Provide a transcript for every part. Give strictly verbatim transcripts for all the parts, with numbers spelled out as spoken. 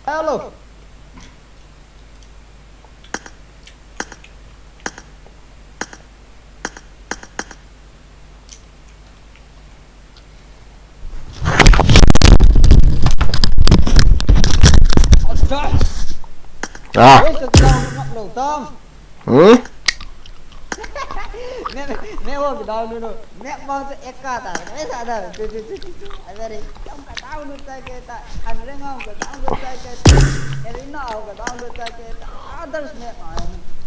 Hello. Acha. Ah. Wei sa tao ngap lo tam. Hmm? Map, map wo ka download lo. Map mang sa eka ta. Map sa da. Tu, tu, tu, tu, tu. Ai, very. Tam ka download ta ke ta. An re ngam ka download ta ke ta. Eri na ka download ta ke ta. Others map ma.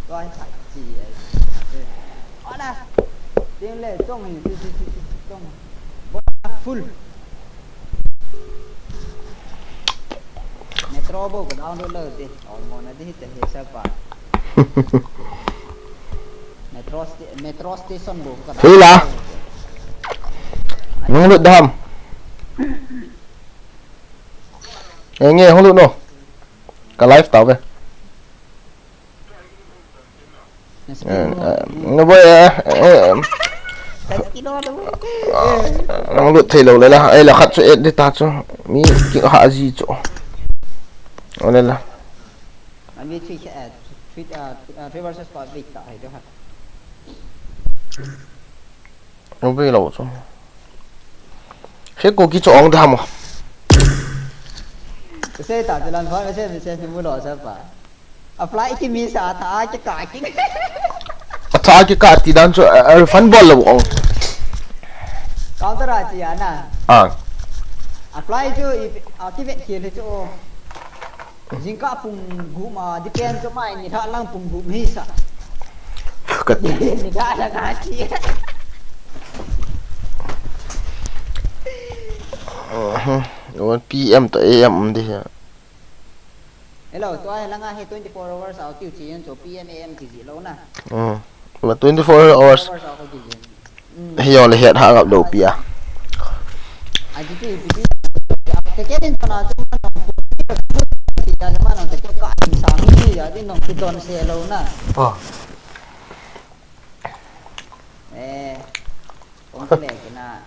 Wai sa chi. Ai. Oda. Ting le chong ni. Tu, tu, tu, tu, chong. Full. Metro bou ka download lou te. Olmo na di te he sa pa. Metro sta-, metro station bou ka download. Hila. Hung lut dam. Enge hung lut no. Ka live tau ve. Eh, eh, no boy, eh, eh, eh. Nang lut thei lou le la, eh, la khat chu et di ta chu. Mi ki ha ji chu. O le la. Ami three, eh, three, eh, three, eh, three versus five ta hai de ha. Nung pi lou chu. He ko ki chu ong da mo. Sei ta, te lan pha, sei, sei, sei, mu lo sa pa. Apply ki mi sa tha ki ka ki. A tha ki ka ti dan chu, a, a refund bol lou ong. Counter a chi ana. Ah. Apply chu i, a ki vet ki le chu. Jingkah pung gup ma, depend chu mai ni tha lang pung gup hi sa. Ka ni tha lang a chi. Uh-huh. One P M to A M um di ha. Hello, tua hi langa hi twenty-four hours a kiu chi yan chu P M A M kiji lou na. Mm. Ma twenty-four hours. Hours a kiu chi. Mm. Hi yo le het ha ngap lou pi a. A ji pi pi pi. Te ke din tona chu ma nong pu pi pi ya ma nong te ke ka in sa mi ya din nong ki don se lou na. Oh. Eh. Kong le ke na.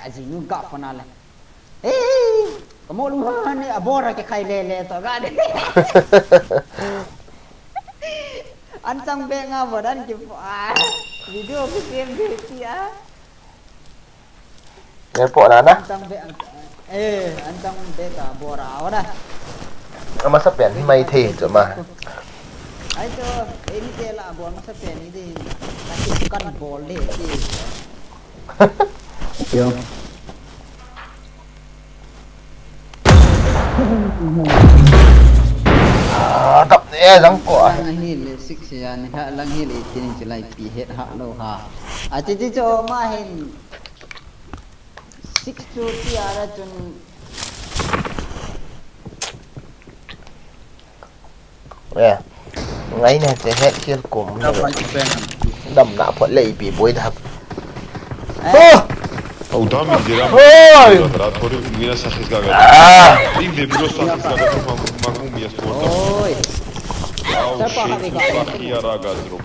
Ajinu ga phone a le. Eh, kamo lu ha ni abora ke khai le le to ga de. An chang be nga bo dan ki, ah, video ki sem de ti a. Airport na na. An chang be an, eh, an chang be ka bora o na. Amasa pen mai thei chu ma. Ai to, eh, ni te la bol masa pen ni de. Kan bol de ti. Yo. Ah, tap ne jang ko. Lang hi le six ya ni ha, lang hi le eighteen ni chilai pi het ha lo ha. A chi chi cho ma hin six chu ti ara chun. Eh. Ngai ne che het khel kum. Dam na phot le ipi boi da. Eh. Oh! Au dam in diram. Oi! Ra thori mina sa khis ga ga. Ah! In de bro sa khis ga ga ma ma kum ya sport. Oi! Au shit, tu sa khia ra ga zero.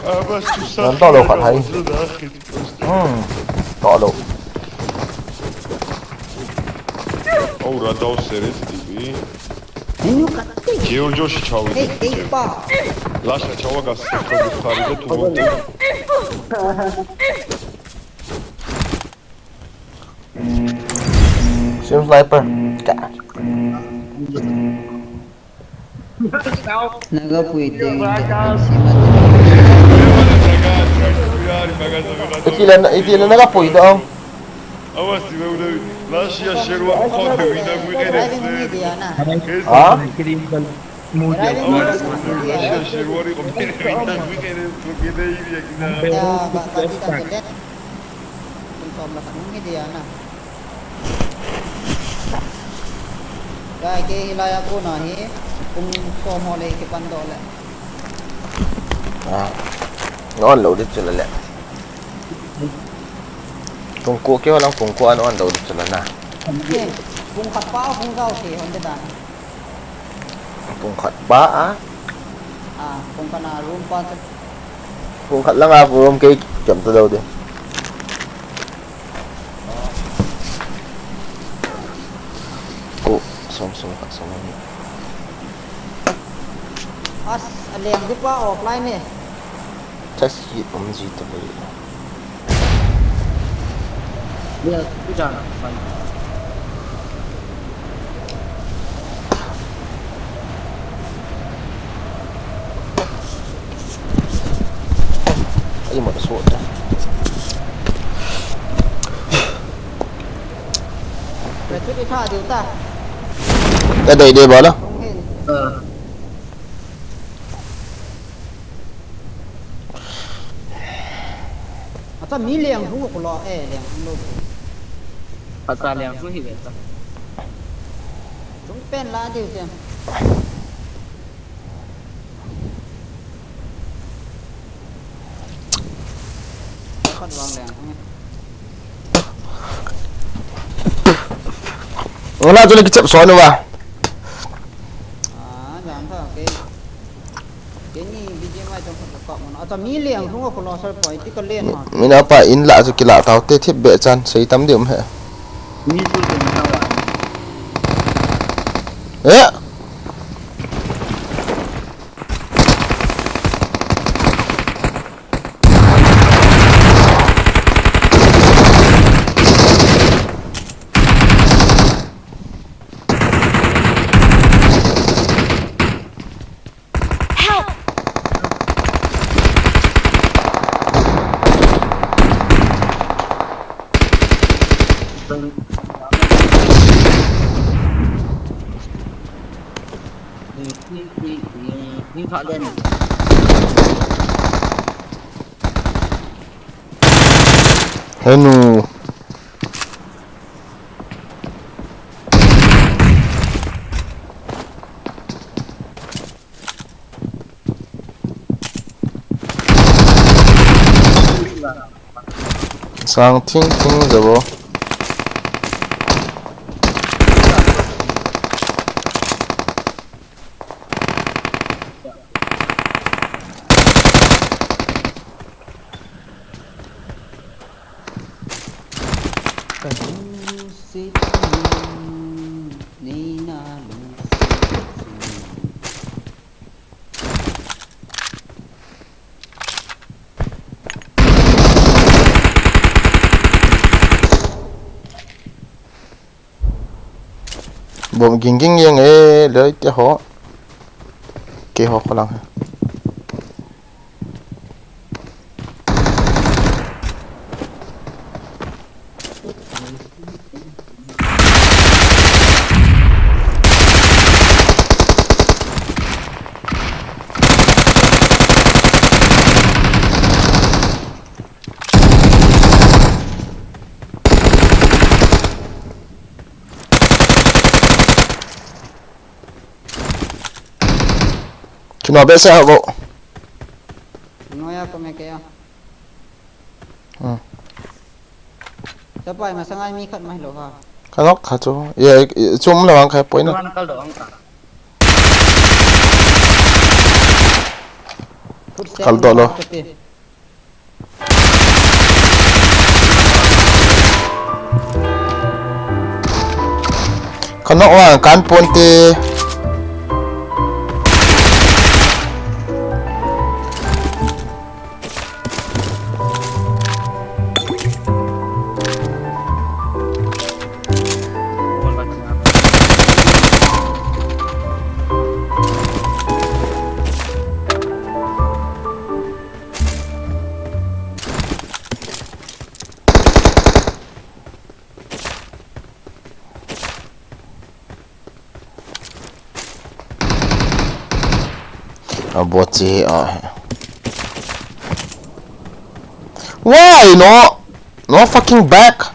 Ah, bas tu sa. Nan to lo khat hai. Hmm. To lo. Aura dau seres tibi. Hinu katte. Keo jo shi chau. Hey, hey, pa. Lash chau ga se ko khari de tu. Sim sniper. Ka. Naga pui ding de, sima de. Itile, itile naga pui ding. Driving hung hi dia na. Ha? Driving hung hi dia. Ya, ba, ba, di kan telet. Kum som la kan hung hi dia na. Gai ke hilai a kona hi, kum som ho le kipan doh le. Ah. Ngon lo dit chu le le. Kum ko ke ho lang kum ko an on lo dit chu le na. Ke, kum khat pa kum gao ke hon de dan. Kum khat pa a. Ah, kum kana room pa chu. Kung khat langa kung um kei kem ta deu de. Ko, som, som khat, som ni. As, a leng di pa offline e. Test hit um ji ta ve. Yes, good job. Ai, mata suot. Recruit i tha diu ta. Ka dei dei bala. Hung hin. Ah. Acha mi leng hung ko lo, eh, leng hung lo. Acha leng hung hi ve ta. Chung pen la diu che. Khat vang leng hung. Wala chu le kichep so nu ba. Ah, jam tha, okay. Kei ni B G M I tong khat ka kap muna. Acha mi leng hung a ko lo sar poi ti ka len ha. Mina pa in la chu kila tau te thip be chan sei tam di um he. Mi chu leng tau a. Eh? Help! Henu. Sang thing thing jabo. Ka lungset, nei na lungset. Bom ging ging jeng e, loi te ho. Kei ho kholang he. Kino behseh ho go. Kino ya ko me ke ya. Hmm. Chapai masang ai mi khat mai lo ha. Ka nok kha chu. Ye, ye, chum lo ang khai poi na. Tuan kal do ang ka. Kal do lo. Ka nok vang kan pon te. A bot chi a. Why no? No fucking back.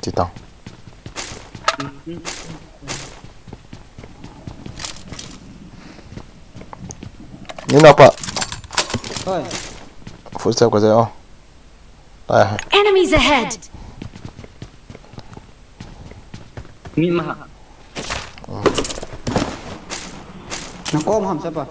Ti tang. Ni na pa. Oi. Footstep ka jai o. Ai. Enemies ahead! Mi ma. Nakom ham sapa.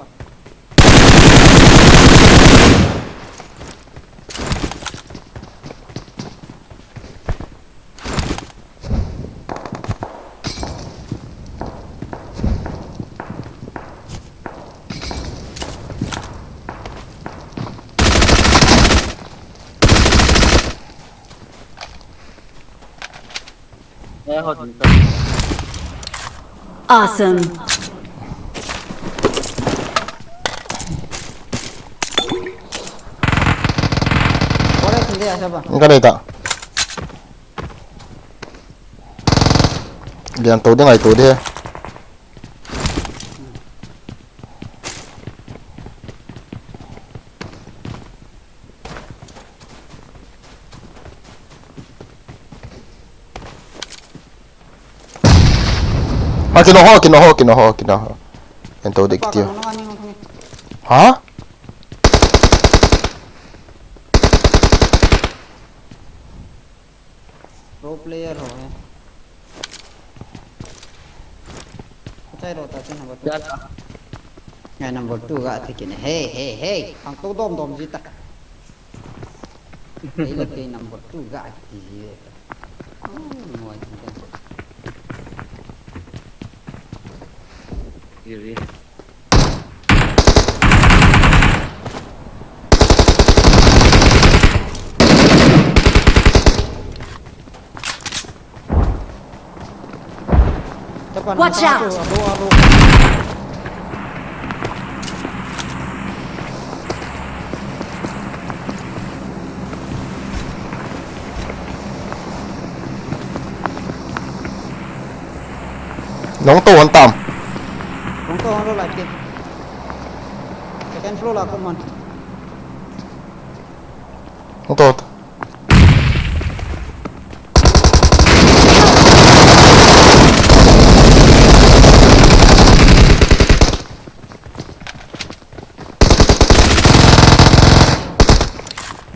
Awesome. Kore sinde asaba. Engka dei ta. Lian to ding ai to de. Ha, kino ho, kino ho, kino ho, kino ho. Ento dik tiu. Ha? Pro player ho hai. Chai ro ta chun number two. Ngai number two ga thi kine. Hey, hey, hey. Ang to dom dom ji ta. Ei le kei number two ga thi ji ta. Oh, nuai ji ta. Iri. Watch out! Nong to hon tam. Nong to hon lo lai ke. Second floor la ko man. Nong to.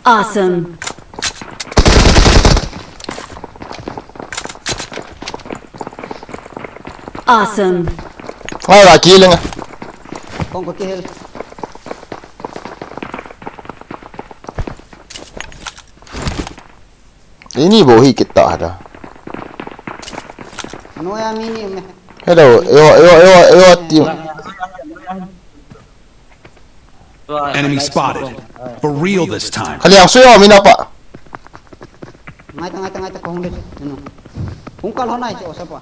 Awesome. Awesome. Ngai la kill nga. Kong ko kill. Ini bo hi kita ada. No ya mini me. Hello, yo, yo, yo, yo, team. Enemy spotted. For real this time. Kali yang suyo, mina pa. Ngai ta, ngai ta, ngai ta, kong de. Ano? Kong kal honai, o sa pa.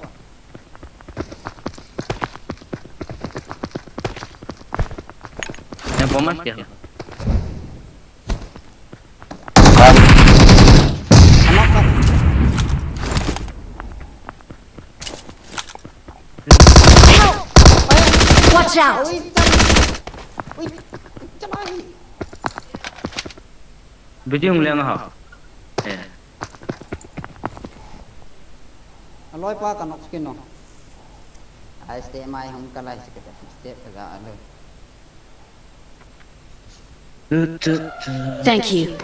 Yang paman siya. Watch out! Building leng ha. Eh. Aloi pa ka nok skin no. Ai step mai hum ka lai sik ta step ka ga aloi. Thank you.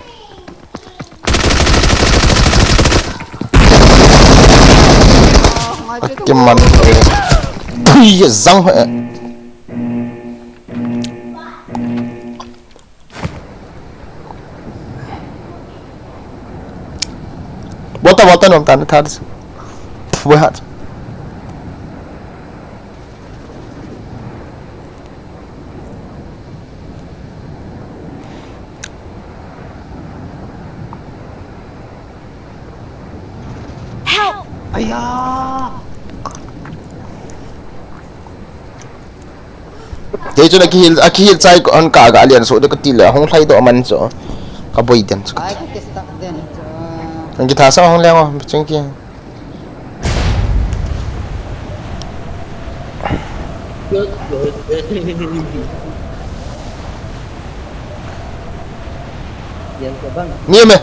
Kiman. Pui zang. Bota, bota, nom tan thar. Boi hat. Help! Aya! Kei chun akihil, akihil chai ko an ka ga lian so de ka ti le, hung hlai doh man so. Ka boi den so. Ai, ka ke stuck den so. Ang kita sa hung leng o, ching ki. Yan ka bang. Ni me.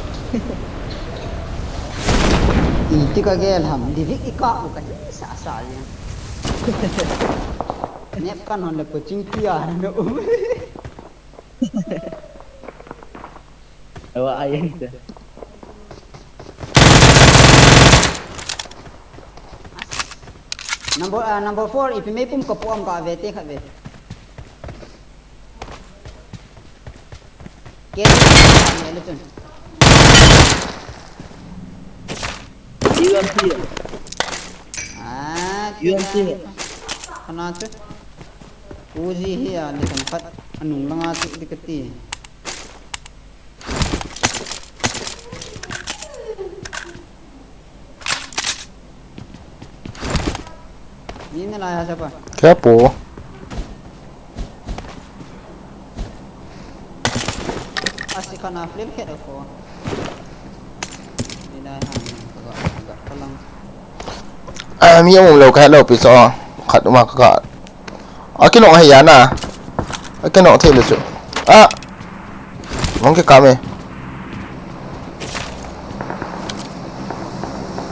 Iti ka gel ham, Divik ika u ka hi sa sa lian. Nep kan hon le pochin kia na um. Awa ayan sa. Number, ah, number four, ipi mei pum ka puam ka ve te kha ve. Ke, ke le chun. U M P. Ah, U M P. Kana chu. Uzi hi a, ni kan khat anung langa chu dikati. Ni na lai ha sa pa. Kya po? Asi kana flip khe ko. Ni na ha, ka, ka, ka lang. Ah, mi um lo ka lo pi so. Khat ma ka. Akinong ahi ya na. Akinong thei le chu. Ah. Mong ke kame.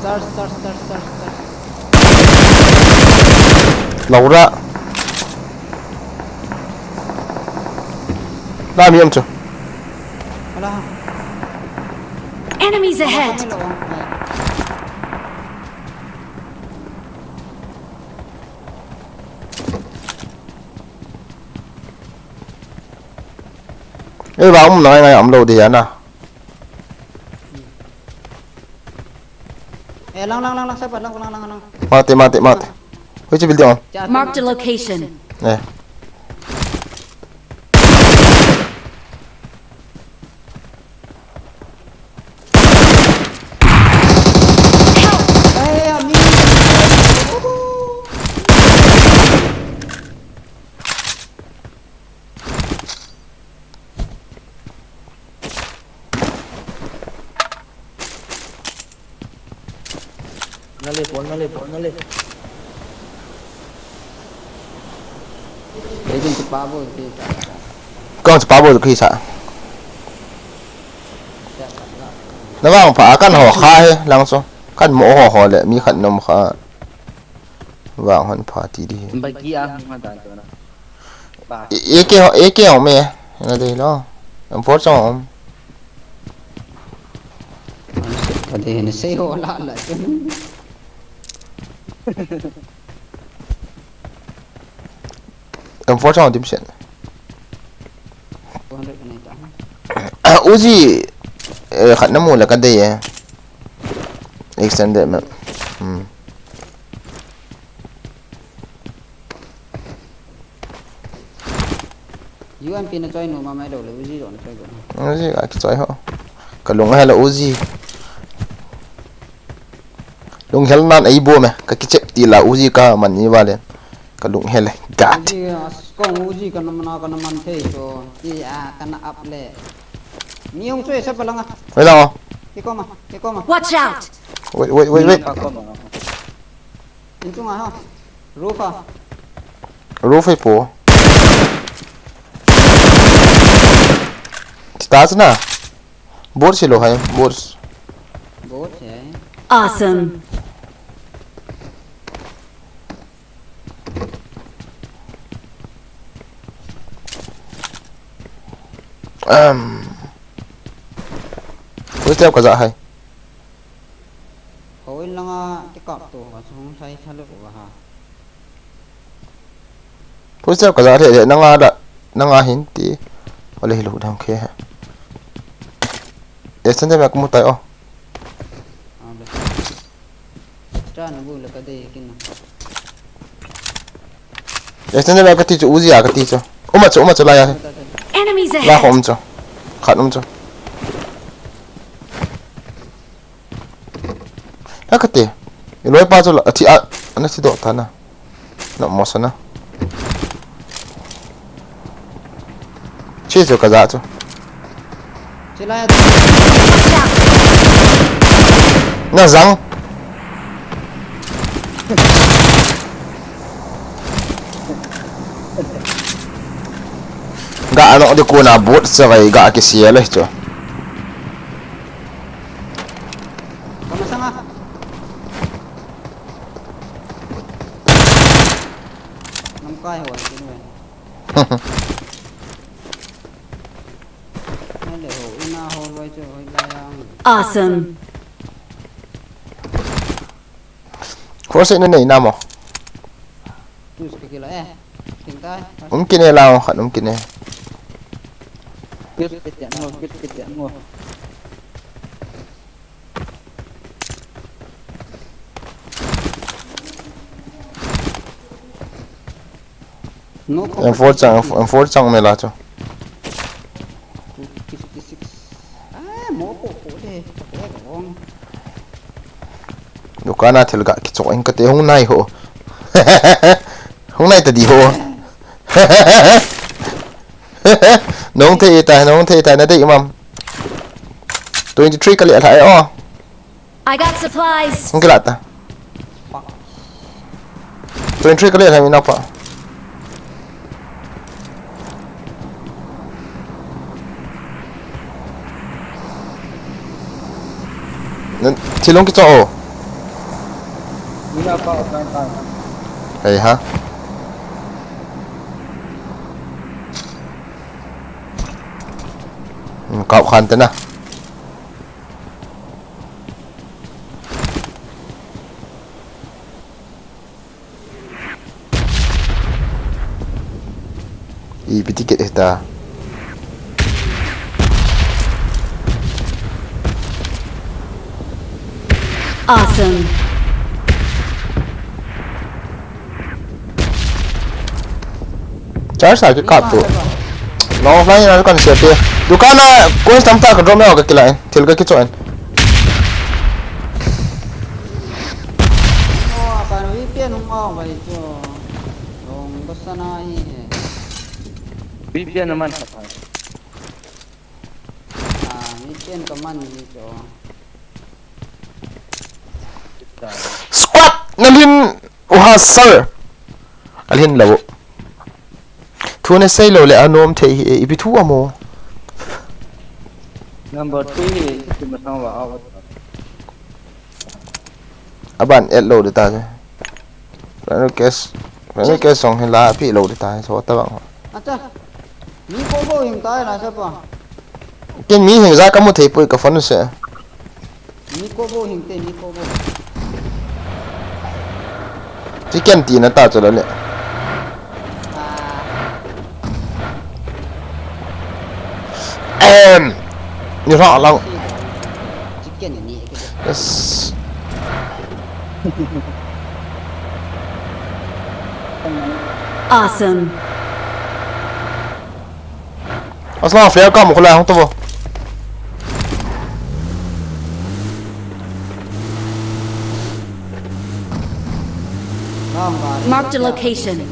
Search, search, search, search, search. Laura. Na mi am chu. Ala. Enemies ahead. Ei, vang um ngai ngai um lo di ya na. Eh, lang, lang, lang, lang, sa pa, lang, lang, lang, lang. Mate, mate, mate. Which building on? Marked a location. Eh. Nale, phone nale, phone nale. Kei din si Pabo, si sa. Kong si Pabo, si sa. Na vang pha, kan ho kha he, lang so. Kan mo ho ho le, mi khat nom kha. Vang hon pha ti di he. Bai ki a, ma dan to na. Ba. E, e ke ho, e ke ho me. Na de lo. Am por so. Ka de ne sei ho la la. Em four chang dim sen. Uzi, eh, khat na mu le ka dei e. Extended map. Hmm. U M P na choi nu ma mai lo le Uzi lo na choi go. Uzi ka ki choi ho. Ka lung hel a Uzi. Lung hel nan ei bo me. Ka ki chep ti la Uzi ka man ni vale. Ka lung hel e. Gat. Uzi, ah, kong Uzi ka na mana ka na man thei so. Ti a ka na up le. Ni ong choi sa pa langa. Wei lang o. Ki ko ma, ki ko ma. Watch out! Wait, wait, wait, wait. Ni pa ko ma. Inchunga ha. Roof a. Roof hi po. Stars na. Board si lo hai, board. Board hai. Awesome. Um. First step ka za hai. Houin langa kikap to, ka sung sai thalu va ha. Pucha ka ja le le nanga da, nanga hin ti. Ole hi lu dang khe. Extended map ka mu tai o. Extended map ka ti chu, Uzi a ka ti chu. Uma chu, uma chu la ya. Enemies ahead. La ko um chu. Khat um chu. La ka ti. I loi pa chu la, a thi a, ana thi doh ta na. Na mo sa na. Chi chu ka ja chu. Chi la ya. Na jang. Ga ano di ko na bot sa vai ga ki sia le chu. Ka masang a. Namkai ho, sino eh? Nale ho, ina ho, loi chu, hoi la yang. Awesome. First aid na nei na mo? Tus ka kila eh. Tingkai. Um kine la mo, khat um kine. Kit kit ya ngo, kit kit ya ngo. No, M four chang, M four chang me la chu. Two fifty-six. Ah, mo ko ko de, ko ko. Dukan a thil ga kichok in kate hung nai ho. Hung nai ta di ho. Nong thei ta, nong thei ta, na dei mam. Twenty-three kali athai o. I got supplies. Hung kila ta. Twenty-three kali athai mi na pa. Nan thilong kicho o. Mina pa offline ta. Hei ha. Hmm, kau khan te na. Ipi ti kit hita. Awesome. Charge sa kikap tu. No, offline na kan siya ti. Dukan a, coins tam ta ka drop na ka kila in. Thil ka kicho in. Oh, apan V P N hung ong bai chu. Long ko sana hi. V P N naman ka pa. Ah, V P N ka man hi chu. Squad nalhin uha sir. Alhin lou. Thu na sei lou le anom thei hi e, ipi thu amo. Number three hi, ipi masang wa out. Aban et lou de ta je. Friend request, friend request song hi la pi lou de ta, so ta bang. Acha. Mi ko bo hing ta na sa pa. Ken mi hing ja ka mu thei poi ka phone se. Mi ko bo hing te, mi ko bo. Chicken ti na ta chu la le. Ah. Em. Ni ra lang. Chicken ni. Yes. Awesome. Asla flare kam khula hung to bo. Marked a location.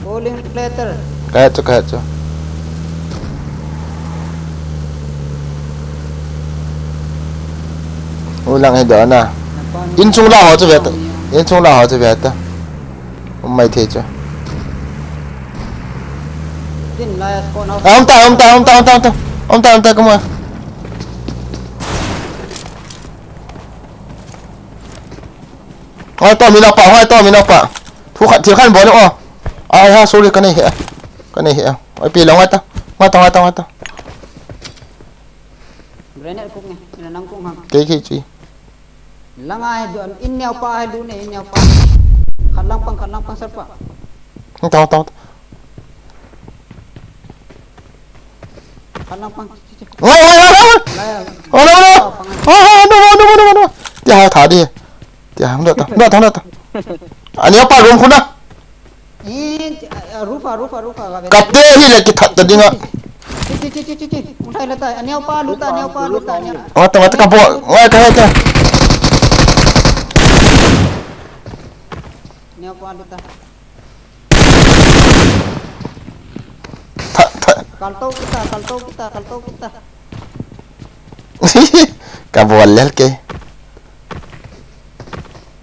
Calling letter. Kaya chu, kaya chu. Ulang hi do na. Inchung la ho chu ve ta. Inchung la ho chu ve ta. Um mai thei chu. Din la ya ko na. Am ta, am ta, am ta, am ta, am ta. Am ta, am ta, come on. Hoi to mi na pa, hoi to mi na pa. Thu khat thil khat bol o. Ai ha, sorry, ka nei he. Ka nei he. Ai pi lo ngai ta. Ngai ta, ngai ta, ngai ta. Grenade kung nge, ina nang kung hang. Kei kei chi. Lang ai do, in neo pa ai lu ne, in neo pa. Khat lang pang, khat lang pang sar pa. Ngai ta, ngai ta, ngai ta. Khat lang pang. Oi, oi, oi, oi. Lai, lai. Oh, no, no. Oh, oh, no, no, no, no, no, no. Tia ha tha di. Tia ha, no ta, no ta, no ta. Ani apa room khu na. Eh, rufa, rufa, rufa. Ka te hi le kithat ta dinga. Chi, chi, chi, chi, chi. Uthai la ta. Ani apa lu ta, ani apa lu ta, ani. Oh, ta, ta ka bo. Ngai ka, ka. Ani apa lu ta. Tha, tha. Kalto kita, kalto kita, kalto kita. Ka bol lel ke.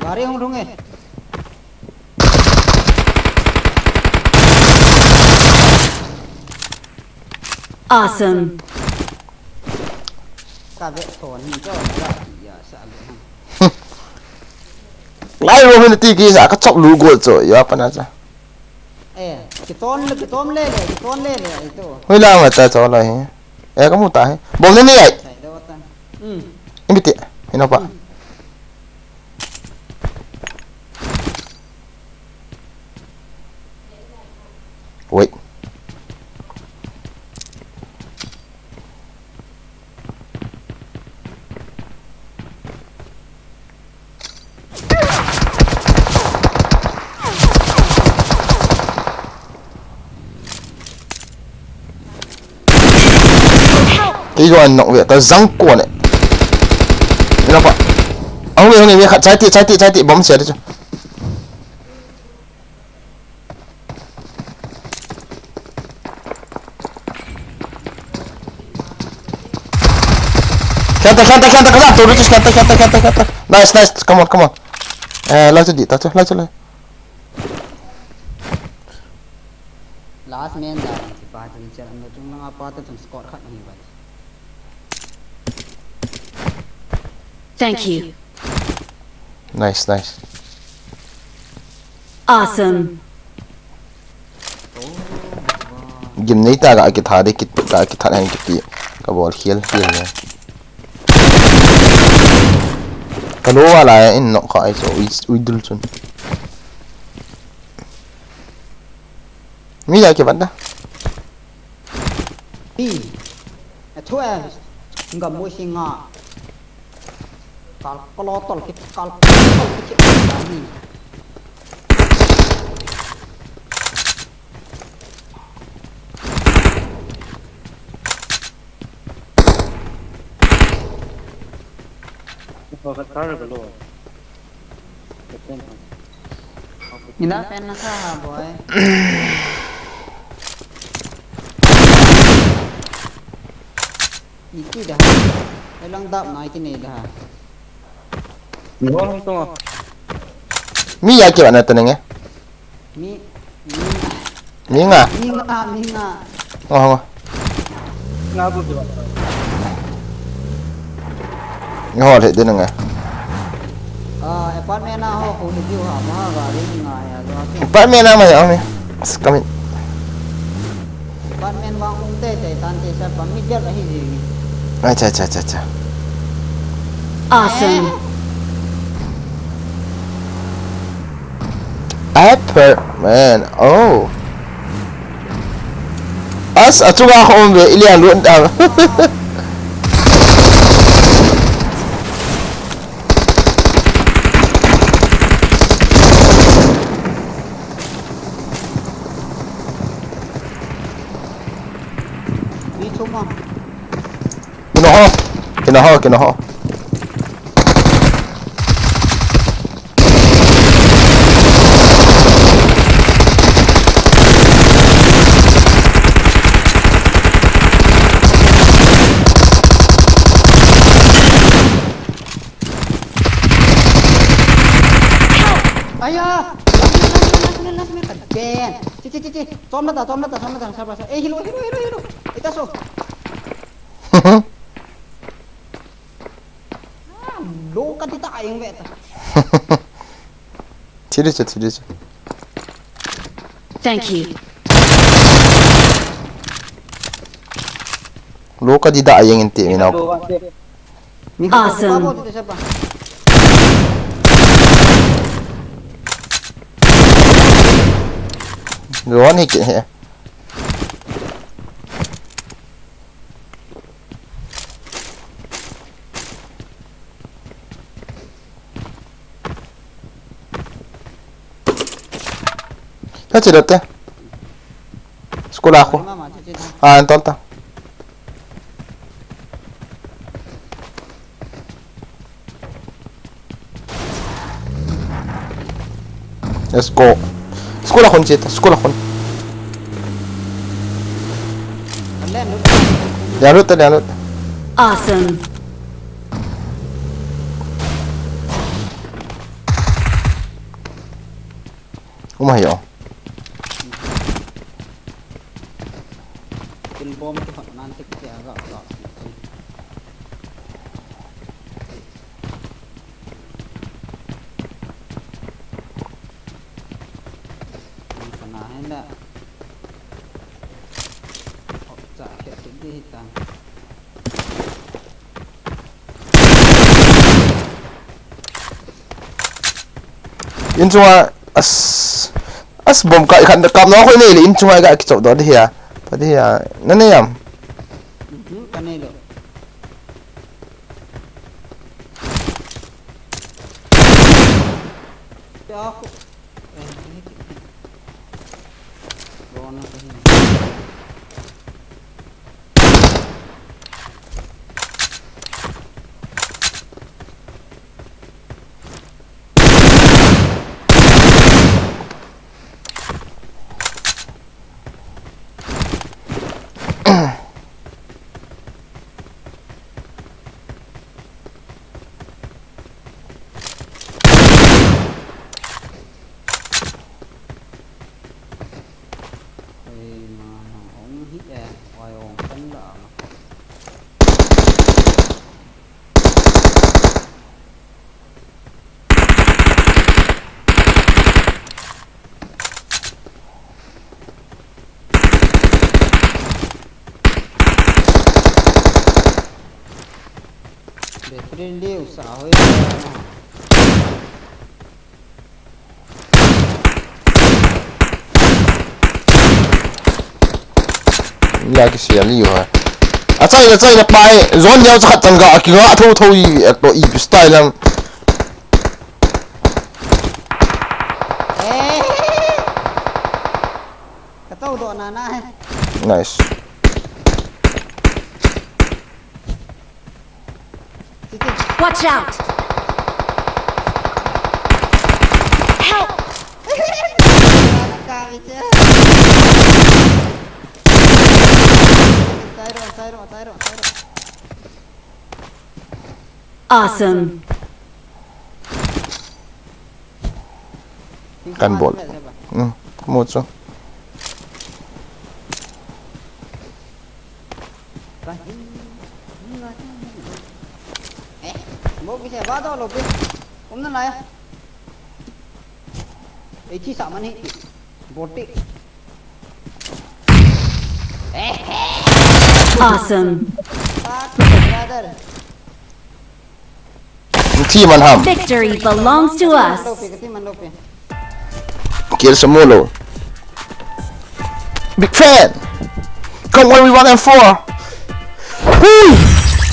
Gari hung rung e. Awesome. Ka ve ton ni to na ya sa ve. Lai ro hin ti ki sa ka chop lu go cho ya pa na cha. Eh, kiton le, kiton le le, kiton le le, ai to. Hoi la ma ta cho la hi. Eh, ka mu ta hi. Bom ne ni ai. Sai da watan. Hmm. Ibi ti. Ino pa. Hmm. Wait. Kei jong an knock ve ta jang kon e. Ina pa. Ahung ve, ahung ve, khat chai ti, chai ti, chai ti, bomb sia ti chu. Khanta, khanta, khanta, khanta, to, to, khanta, khanta, khanta, khanta. Nice, nice. Come on, come on. Eh, lai chu di, ta chu, lai chu, lai. Last man da, si pa chu, si pa chu, chung langa pa ta chung squad khat ni ba. Thank you. Nice, nice. Awesome. Gim nei ta ga kitha de, kit, ga kitha hen kiti. Ka bol khial khial ne. Ka lo wala in knock kha ai so ui, ui dul chun. Mi ja ke banda. Hi. A thu a. Ngam mo si nga. Kal kalo tol ki, kal kalo tol ki. Ni. Ko ka tar ka lo. Ina pen na sa ha, boy. Iti da. Elang dap na iti ne da. Ni ho hung tung. Mi ja ke bana ta nenge. Mi, mi. Mi nga. Mi nga, mi nga. Ngo, ngo. Nga bu bu. Ngo le de nga. Ah, apartment na ho ko ni ju ha, ma ga ri nga ya lo. Apartment na ma ya mi. As kami. Apartment wa um te te tan te sa pa mi ja la hi ji. Acha, acha, acha, acha. Awesome. Apartment. Oh. As, achunga khom ve, ili a lun ta. Ni chuma. Kino ho. Kino ho, kino ho. Aya! Last man, last man, last man, last man. Again. Chi, chi, chi, chi. Chom na ta, chom na ta, chom na ta. Sa, sa, sa. Eh, hilo, hilo, hilo, hilo. Ita so. Ah, lo ka ti ta ayeng ve ta. Thili chu, thili chu. Thank you. Lo ka ti ta ayeng in ti mi nau. Awesome. Lo ni ke he. Ka chi da te. School a khu. Ah, an tol ta. Let's go. School a khun chi ta, school a khun. Lian lut ta, lian lut ta. Awesome. Uma hi o. Tin bom tu hak nan tik tia ga ga. Kana henda. Cha khe ti di ta. In chunga as As bom ka, ikhat na kap na khoi nei le in chunga ga kichop doh di hia. Pa di hia. Na nei am? Mhm, ka nei lo. Ya, khu-, eh, ini ki-, rona ka hin. Oi, ma, ong hi e, oi, ong kan la ma. Battery liu sa hoi. La kisia liu ha. Achai, achai na pai. Zone liu cha khat chang ga, kinga tho tho i, to i style lang. Eh. Ka tau do na na he. Nice. Watch out! Help! Awesome. Kan bol. Hmm, mu chu. Eh, mo kise ba do lo pe. Umna la ya. Ei thi sa man hi. Boti. Awesome. Brother. Team and ham. Victory belongs to us. Kill some more. Big fan. Come when we one and four. Woo!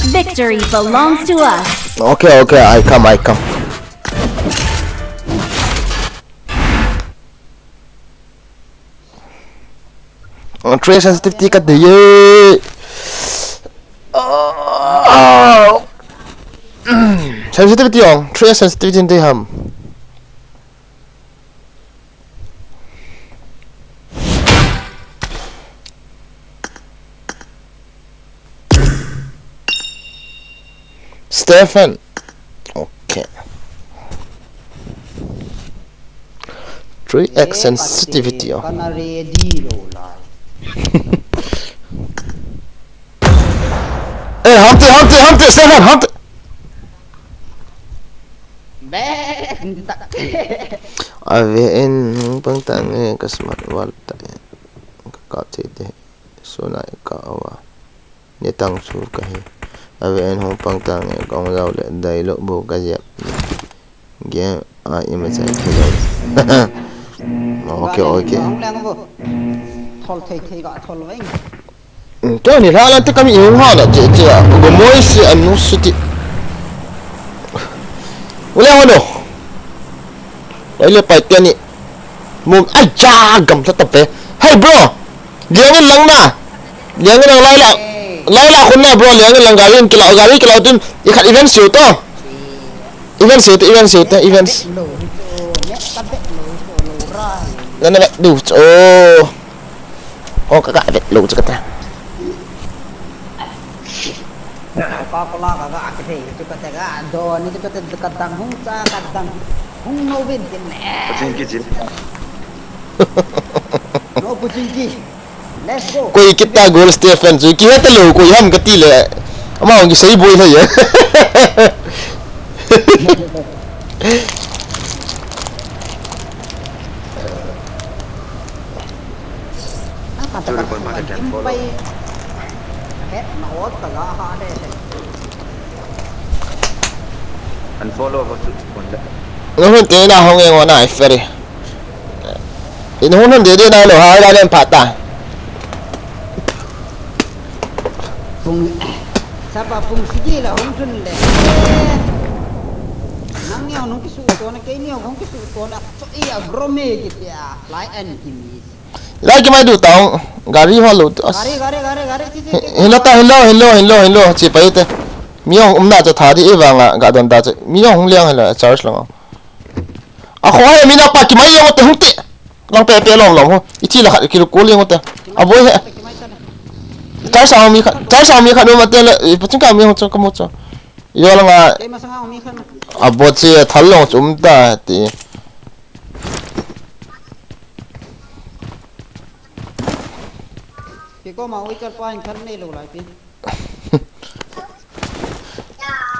Victory belongs to us. Okay, okay, I come, I come. Uh, three sensitivity ka dei e. Oh. Sensitivity ong, three sensitivity dei ham. Stefan. Okay. Three X sensitivity. Kana ready lo lai. Eh, hamte, hamte, hamte, Stefan, hamte. Be, tak. Ave in, pang tang e, ka smart wall ta e. Ka kap thei te. Suna e ka awa. Ni tang su ka hi. Ave in hung pang tang e, kong lau le, dai lo bu ka jep. Game, a, ima chai thei lo. Okay, okay. Thol thei thei ka thol veng. Kei ni la lan te kami hung ha la che che a. Go moi si anu siti. Ule hono. Ule pai te ni. Mum aja gam ta ta pe. Hey bro. Liang in lang na. Liang in lang lai la. Lai la khun na bro, liang in lang gari in kila, gari kila tin. Ikhat event siu to. Event siu to, event siu to, event. Nana ba du. Oh. Oh, ka ka vet lo chu ka ta. Ka ko la ka ka ke thei chu ka ta ka do ni chu ka ta ka dang hung cha ka dang hung no vin tin le. Pachin ki chin. No pachin ki. Let's go. Koi kita goal Stefan chu ki heta lo koi ham ka ti le. Ama hung ki sei boi le ya. Unfollow ho chu kon le. Nahun te na hong e ngona ai feri. Ina hung hung de de nai lou, ha, la len phat ta. Pung, sapa pung sagi la hung thun le. Nang ni hung kisu to na, kei ni hung kisu to na. So, i a gro me ki tia, lai an ki mi. Lai ki mai du tang, gari ho lou tu as. Gari, gari, gari, gari, chi, chi, chi. Hin lo ta, hin lo, hin lo, hin lo, hin lo, chi pai te. Mi hung um na cha tha di e vang a, ga don da cha. Mi hung liang hin lo, charge lang. A kho he, mi na pa ki mai yo te hung te. Lang pe pe lom lom ho. I thi la khat ki lu ko liang te. A boi he. Charge sa mi khat, charge sa mi khat no ma te le, i pa ching ka mi hung cha ka mo cha. Yo lang a. Kei ma sanga mi khat. A bo che thal long chum ta ti. Kei ko ma ui chal pa in thal nei lou lai pi.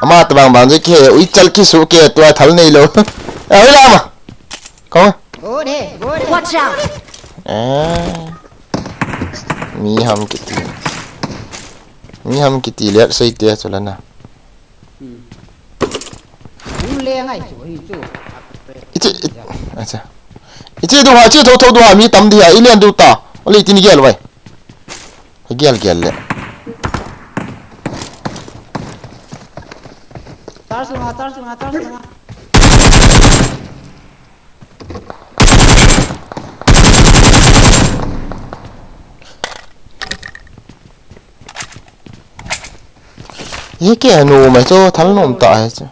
Ama ta bang bang je ke, ui chal ki su ke, tua thal nei lou. A, ui la ma. Ko. Go de, go de. Watch out! Eh. Mi ham kiti. Mi ham kiti le sei te chu la na. Hung le ngai chu hi chu. Ichi, i-, acha. Ichi du ha, ichi tho tho du ha, mi tam di ha, i lian du ta. Ole tin gel vai. Gel gel le. Tar sunga, tar sunga, tar sunga. Ye ke anu mai chu thal nom ta he chu.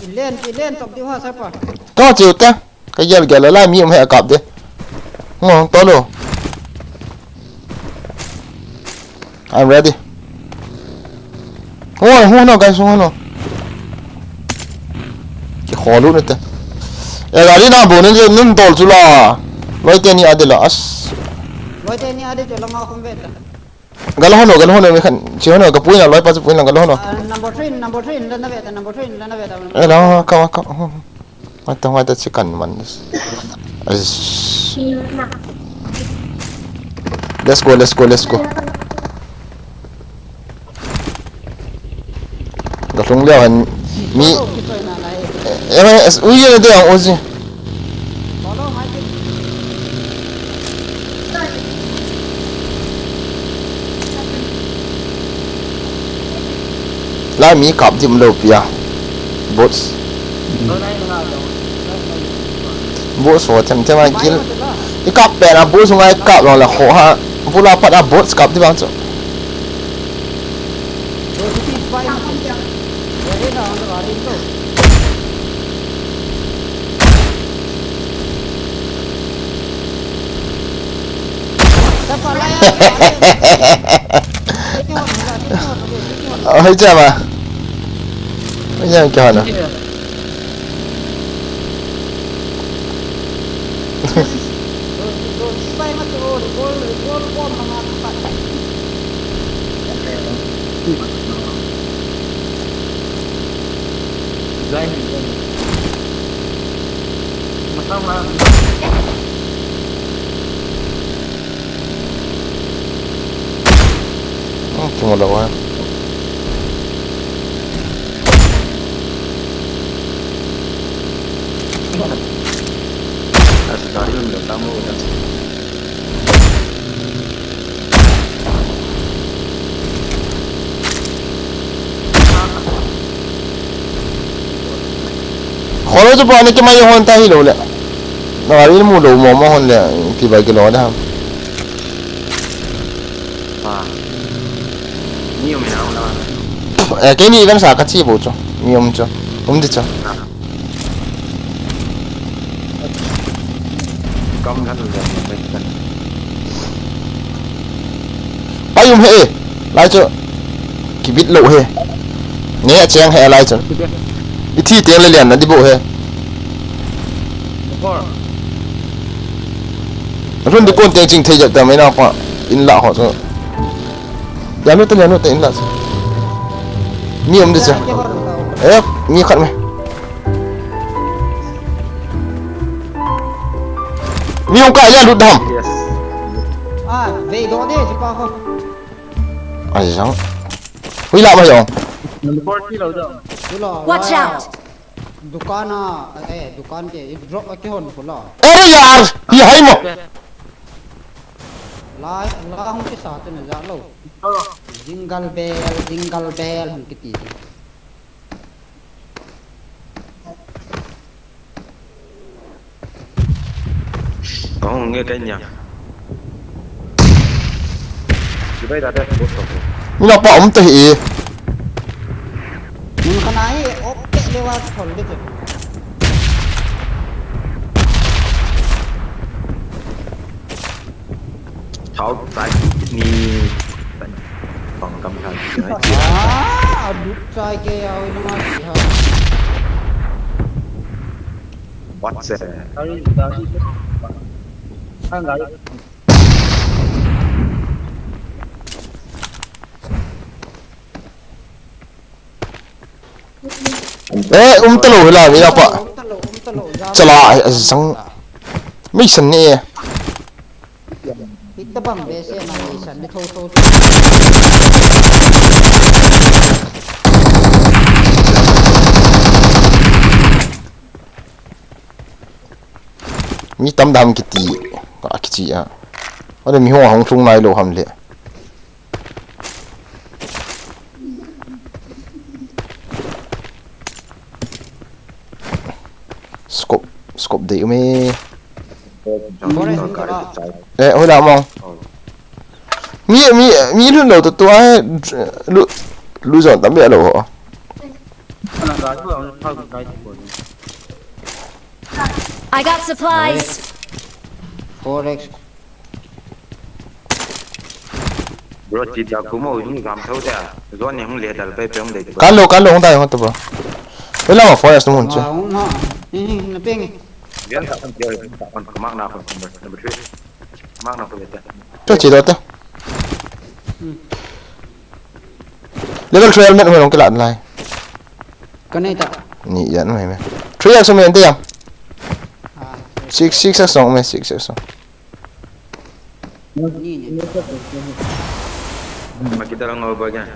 Ilen, ilen top di ha sapa. To chu ta. Ka gel gel la mi um he kap de. Ngo to lo. I'm ready. Ho ho no guys ho no. Ki kholu ne te. E gari na bo ne nun dol chu la. Loi te ni ade la as. Loi te ni ade chu la ma khum ve ta. Gal hono, gal hono, mi khan, chi hono, ka puina, loi pa chu puina, gal hono. Ah, number three, number three, la na ve ta, number three, la na ve ta. Eh, la, ka, ka, oh. Mata, mata, chi kan man. Let's go, let's go, let's go. Ka lhung leo han mi. Eh, eh, ui, ye de ang uzi. Lai mi kap dim lo pia. Bots. Bots ho them them ai kil. I kap pe na bots ngai kap lo la ho ha. Bula pat a bots kap di bang chu. Oi chama. Oi chama kya na. Tumalawa. Kholo chu pa ni kima ye hon ta hi lo le. Na ri mu lo mo mo hon le ti ba ki lo da. Ni um na na. Eh, ke ni even sa ka chi bo chu. Mi um chu. Um di chu. Kam kan le. Pai um he. Lai chu. Kibit lo he. Nge cheng he lai chu. I thi teng le lian na di bo he. Run di kon teng ching thei jap ta mai na pa. In la ho chu. Lian nu ta, lian nu ta, in la chu. Mi um di chu. Eh, mi khat mai. Mi hung kai lian lut dam. Yes. Ah, ve do de, chi pa ko. Ai jang. Hui la mai jong. Number forty lo do. Chu lo. Watch out! Dukan a, eh, dukan ke, drop a kihon pula. अरे यार, ये है मो। Lai, la hung kisa te na ja lo. Jingle bell, jingle bell, hung kiti. Kahung nge kai nia. Chibai da da, boss ko. Mina pa um te hi. Mun khana hi, op te le wa thol de. Thao chai ni pang kam thai. Ah, aduk chai ke au ina ma ti ha. What se? Gari, gari. Ang gari. Eh, um talo hila, hila pa. Um talo, um talo, ja. Chala, eh, sang. Mission ni. Hita bang be se na mission ni tho tho. Mi tam dam kiti. Ka kichi a. Ade mi ho hung thung nai lo ham le. Scope, scope dei um e. Forest ni ka. Eh, hola mo. Mi, mi, mi lhun lo to to ai, lu, lu zon tam be lo ho. I got supplies. Four X. Bro, ti ta kumo ni gam thau ta. Zon ni hung le dal pai pe hung dei. Kalo, kalo hung dai hung to bro. Wala ma forest mun che. Hung ha. Ni ni na peng. Yan ta kan dia ta kan ko mark na ko number, number three. Mark na ko ta. To chi do ta. Hmm. Level three helmet hung kila lai. Ka nei ta. Ni yan mai me. Three X me ente ya. Ah. Six, six X song me, six X song. Ni, ni. Makita lang ako ba yan?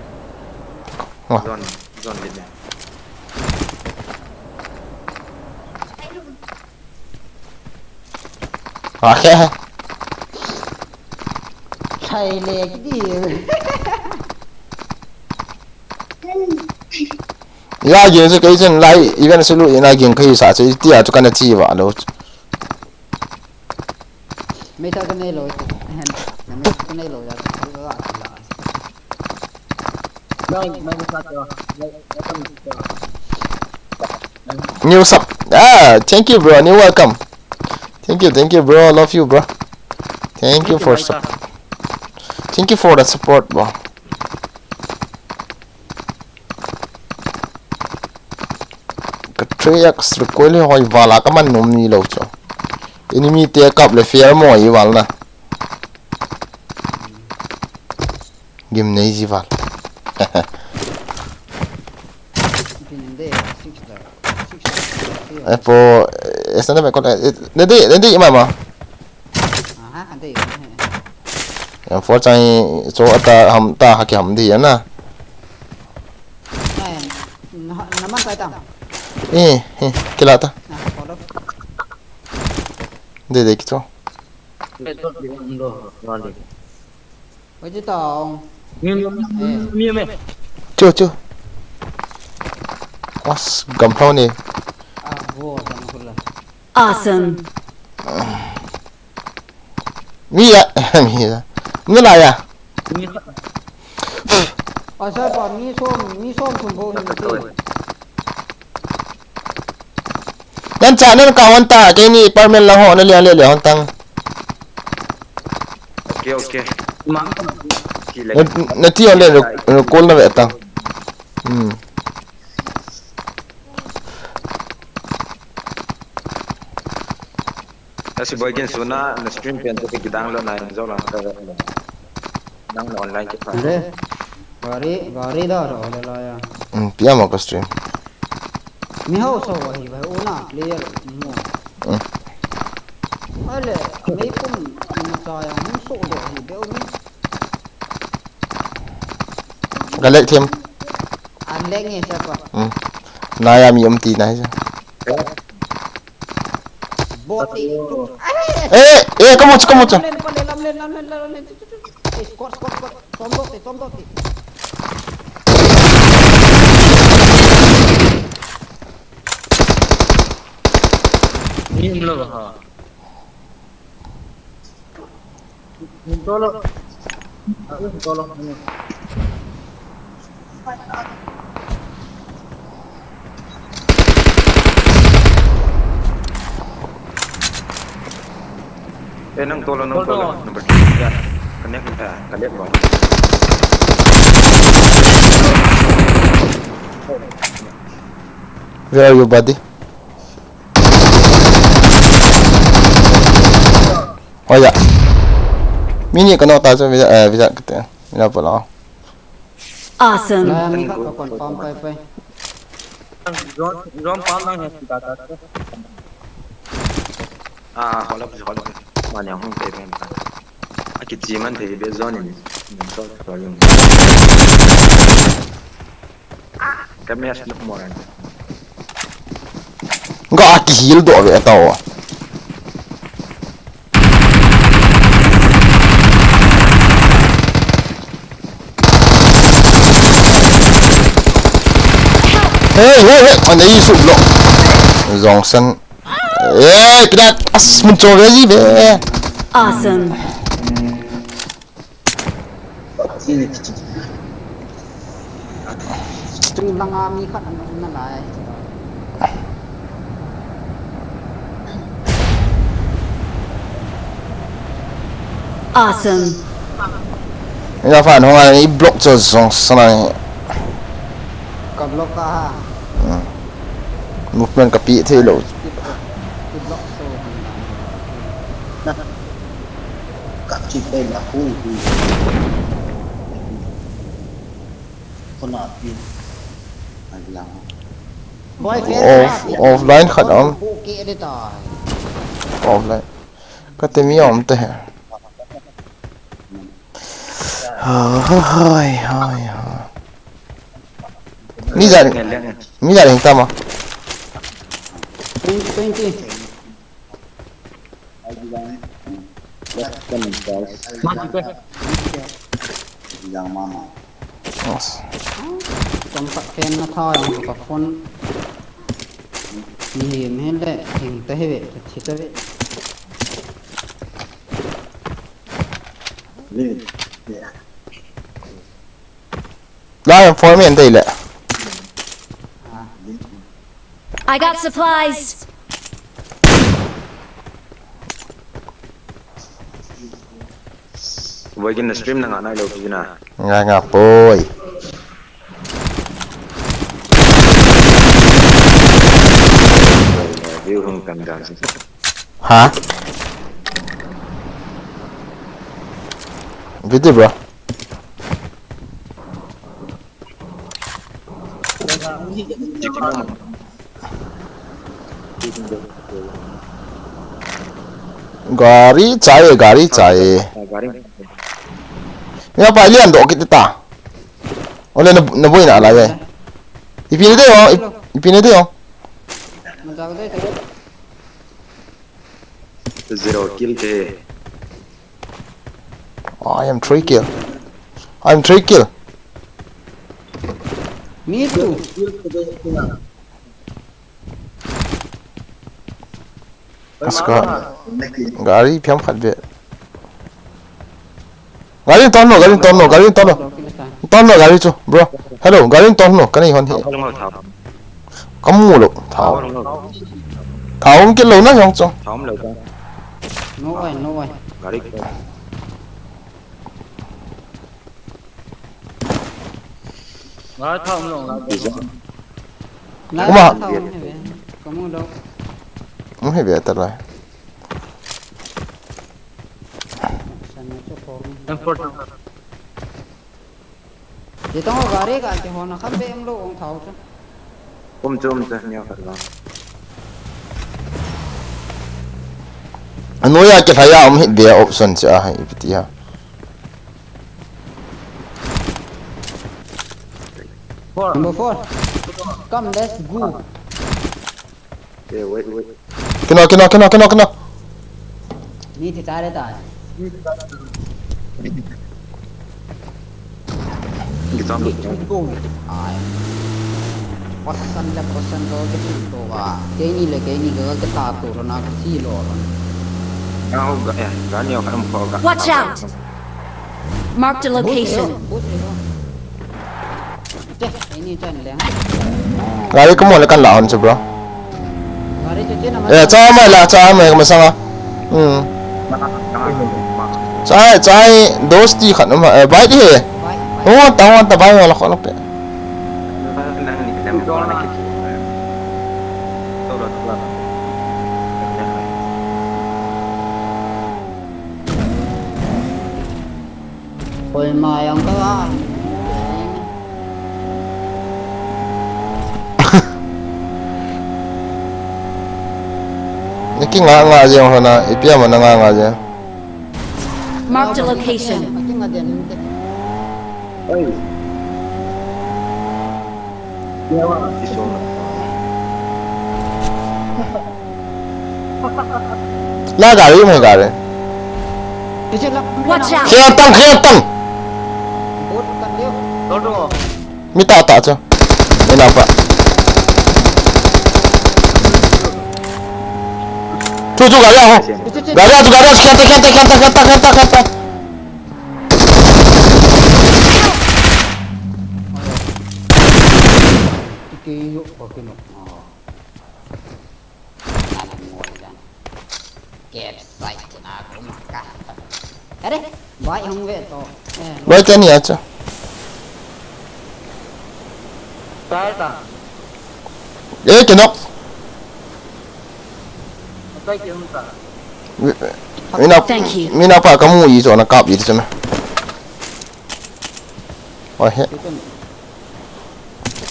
Oh. Zone, zone din yan. Okay. Thai le kiti. Ya, game chu kei chun lai event sulu ina game kei sa che ti a chu kana chi va lo. Mei ta ka nei lo. Hen. Mei ta ka nei lo ya. New sub. Ah, thank you, bro. New welcome. Thank you, thank you, bro. Love you, bro. Thank you for sup-, thank you for the support, bro. Ka three X recoil hi hoi vala ka man nom ni lo chu. Enemy te kap le fair mo i val na. Game nei ji val. Eh, po, eh, sana me kon, eh, eh, nanti, nanti mama. Aha, nanti. Yang four chang cho ata ham ta ha ki ham di ya na. Eh, nama kai tam. Eh, eh, kila ta. Na, follow. De de kito. Oi, chi tong. Mi, mi, mi, mi. Chu, chu. Was, gam thau ni. Ah, go, gam thau la. Awesome. Mi ya, mi ya. Mi la ya. Mi kha. Asa pa mi som, mi som thum bou hin te. Nan cha nan ka hon ta, keini apartment lang ho, na lian le le hon tang. Okay, okay. Ma. Ki le. Na, na ti hon le, na, na call na ve tang. Hmm. Asi boy kin suna na stream pen te ki download na in zo lang ka. Nang na online ki pa. Le. Gari, gari da ro le la ya. Hmm, pia mo ka stream. Mi hao so wa hi ba u na player mo. Hmm. Ale, mei kum mo cha ya mo so do hi be u ni. Ka lek them. An lek nge sa pa. Hmm. Na ya mi um ti na hi sa. Bot te, tu. Eh, eh, kamu chu, kamu chu. Lamlen, lamlen, lamlen, lamlen, lamlen. Eh, squad, squad, squad. Som dot te, som dot te. Ni umlo ha. Tolo. Tolo. Eh, nang tolo, nang tolo. Number three. Ya. Connect, eh, connect bang. Where are you, buddy? Oh ya. Mini kano ta chu visa, eh, visa kate. Mina pala. Awesome. Lai mi khat ko kon pam pai pai. Zone, zone pam nang he ta ta. Ah, hold up, hold up. Mane hung te pen ta. Akichi man thei be zone ni. Ni so so yung. Ka mes no more. Ga kihil doh ve tao. Hey, hey, hey, ana isu block. Jongsan. Eh, kena as mun chong ve ji ve. Awesome. Chung langa mi khat ana um nalai. Awesome. Ina fan hong ai block cho jong sana ni. Ka block ka ha. Hmm. Movement ka pi thei lo. Ki block so. Ka chi pe la hui hui. Kona pi. Ai lang. Off, offline khat om. Offline. Ka te mi om te he. Hai, hai, hai. Mi ja, mi ja hing tama. Twenty, twenty. As. Tong tak ken na tha yang ka phone. Ni mi le hing ta he ve, ta thi ta ve. Lai phone mi an dei le. I got supplies. Boy, kin stream na nga nai lo pi na. Nga nga boy. View hung kan dan si. Ha? Video, bro. Gari chai, gari chai. Gari. Ina pa lian doh kit ta. Ole na, na boina lai ve. Ipi na dei o, ip-, ipi na dei o. Zero kill te. I am three kill. I am three kill. Me too. Aska. Gari phiam khat ve. Gari ton lo, gari ton lo, gari ton lo. Ton lo gari chu, bro. Hello, gari ton lo, ka nei hon hi. Ka mu lo, thao. Thao um kit lo na jong chu. Thao um lo ta. No way, no way. Gari. Nga thao um lo, nga thao um. Lai, kuma. Thao um he ve. Ka mu lo. Um he ve ta lai. San na chu ko. M four. Ti tong gari ka ti hona kham be em lo ong thao chu. Um chu, um chu, nia khat la. Anoiya kilhai a um hih dia option cha hai ipi ti ha. Four. Number four. Come, let's go. Eh, wait, wait. Kino, kino, kino, kino, kino. Ni ti tare ta. Gitan. Ai. Pasan le pasan lo ke tu to wa. Keini le keini ke ke ta to ro na ke si lo ro. Kau ga ya, ga ni kau ga. Watch out! Marked a location. Bot le. Te, ini chan le. Gari kamu le kan la on chu, bro. Gari che che na ma. Eh, cha mai la, cha mai ka masanga. Hmm. Chai, chai, dosti khat um, eh, bai di he. Bai. Hon ta, hon ta, bai la, kho la pe. Koima jong ka. Ni ki nga nga jeng hona, ipi ama na nga nga jeng. Marked a location. Aki nga den te. Oi. Yawa, si so. La gari mai gari. Che che la. Watch out! Khian tang, khian tang. Bot kan leo. Tol ro. Mi ta ta chu. Mi na pa. Chu chu gari a ho. Gari a chu, gari a chu, khian ta, khian ta, khian ta, khian ta, khian ta, khian ta. Ki yo ko ki no. Kep sai ko na ko ma ka. Are, bai hung ve to. Eh, Bai ta ni a chu. Ta ta. Eh, kinok. Atai ki hung ta. Mi na, Thank you. mi na pa kamu i chu na kap i chu me. Oi he. Chicken.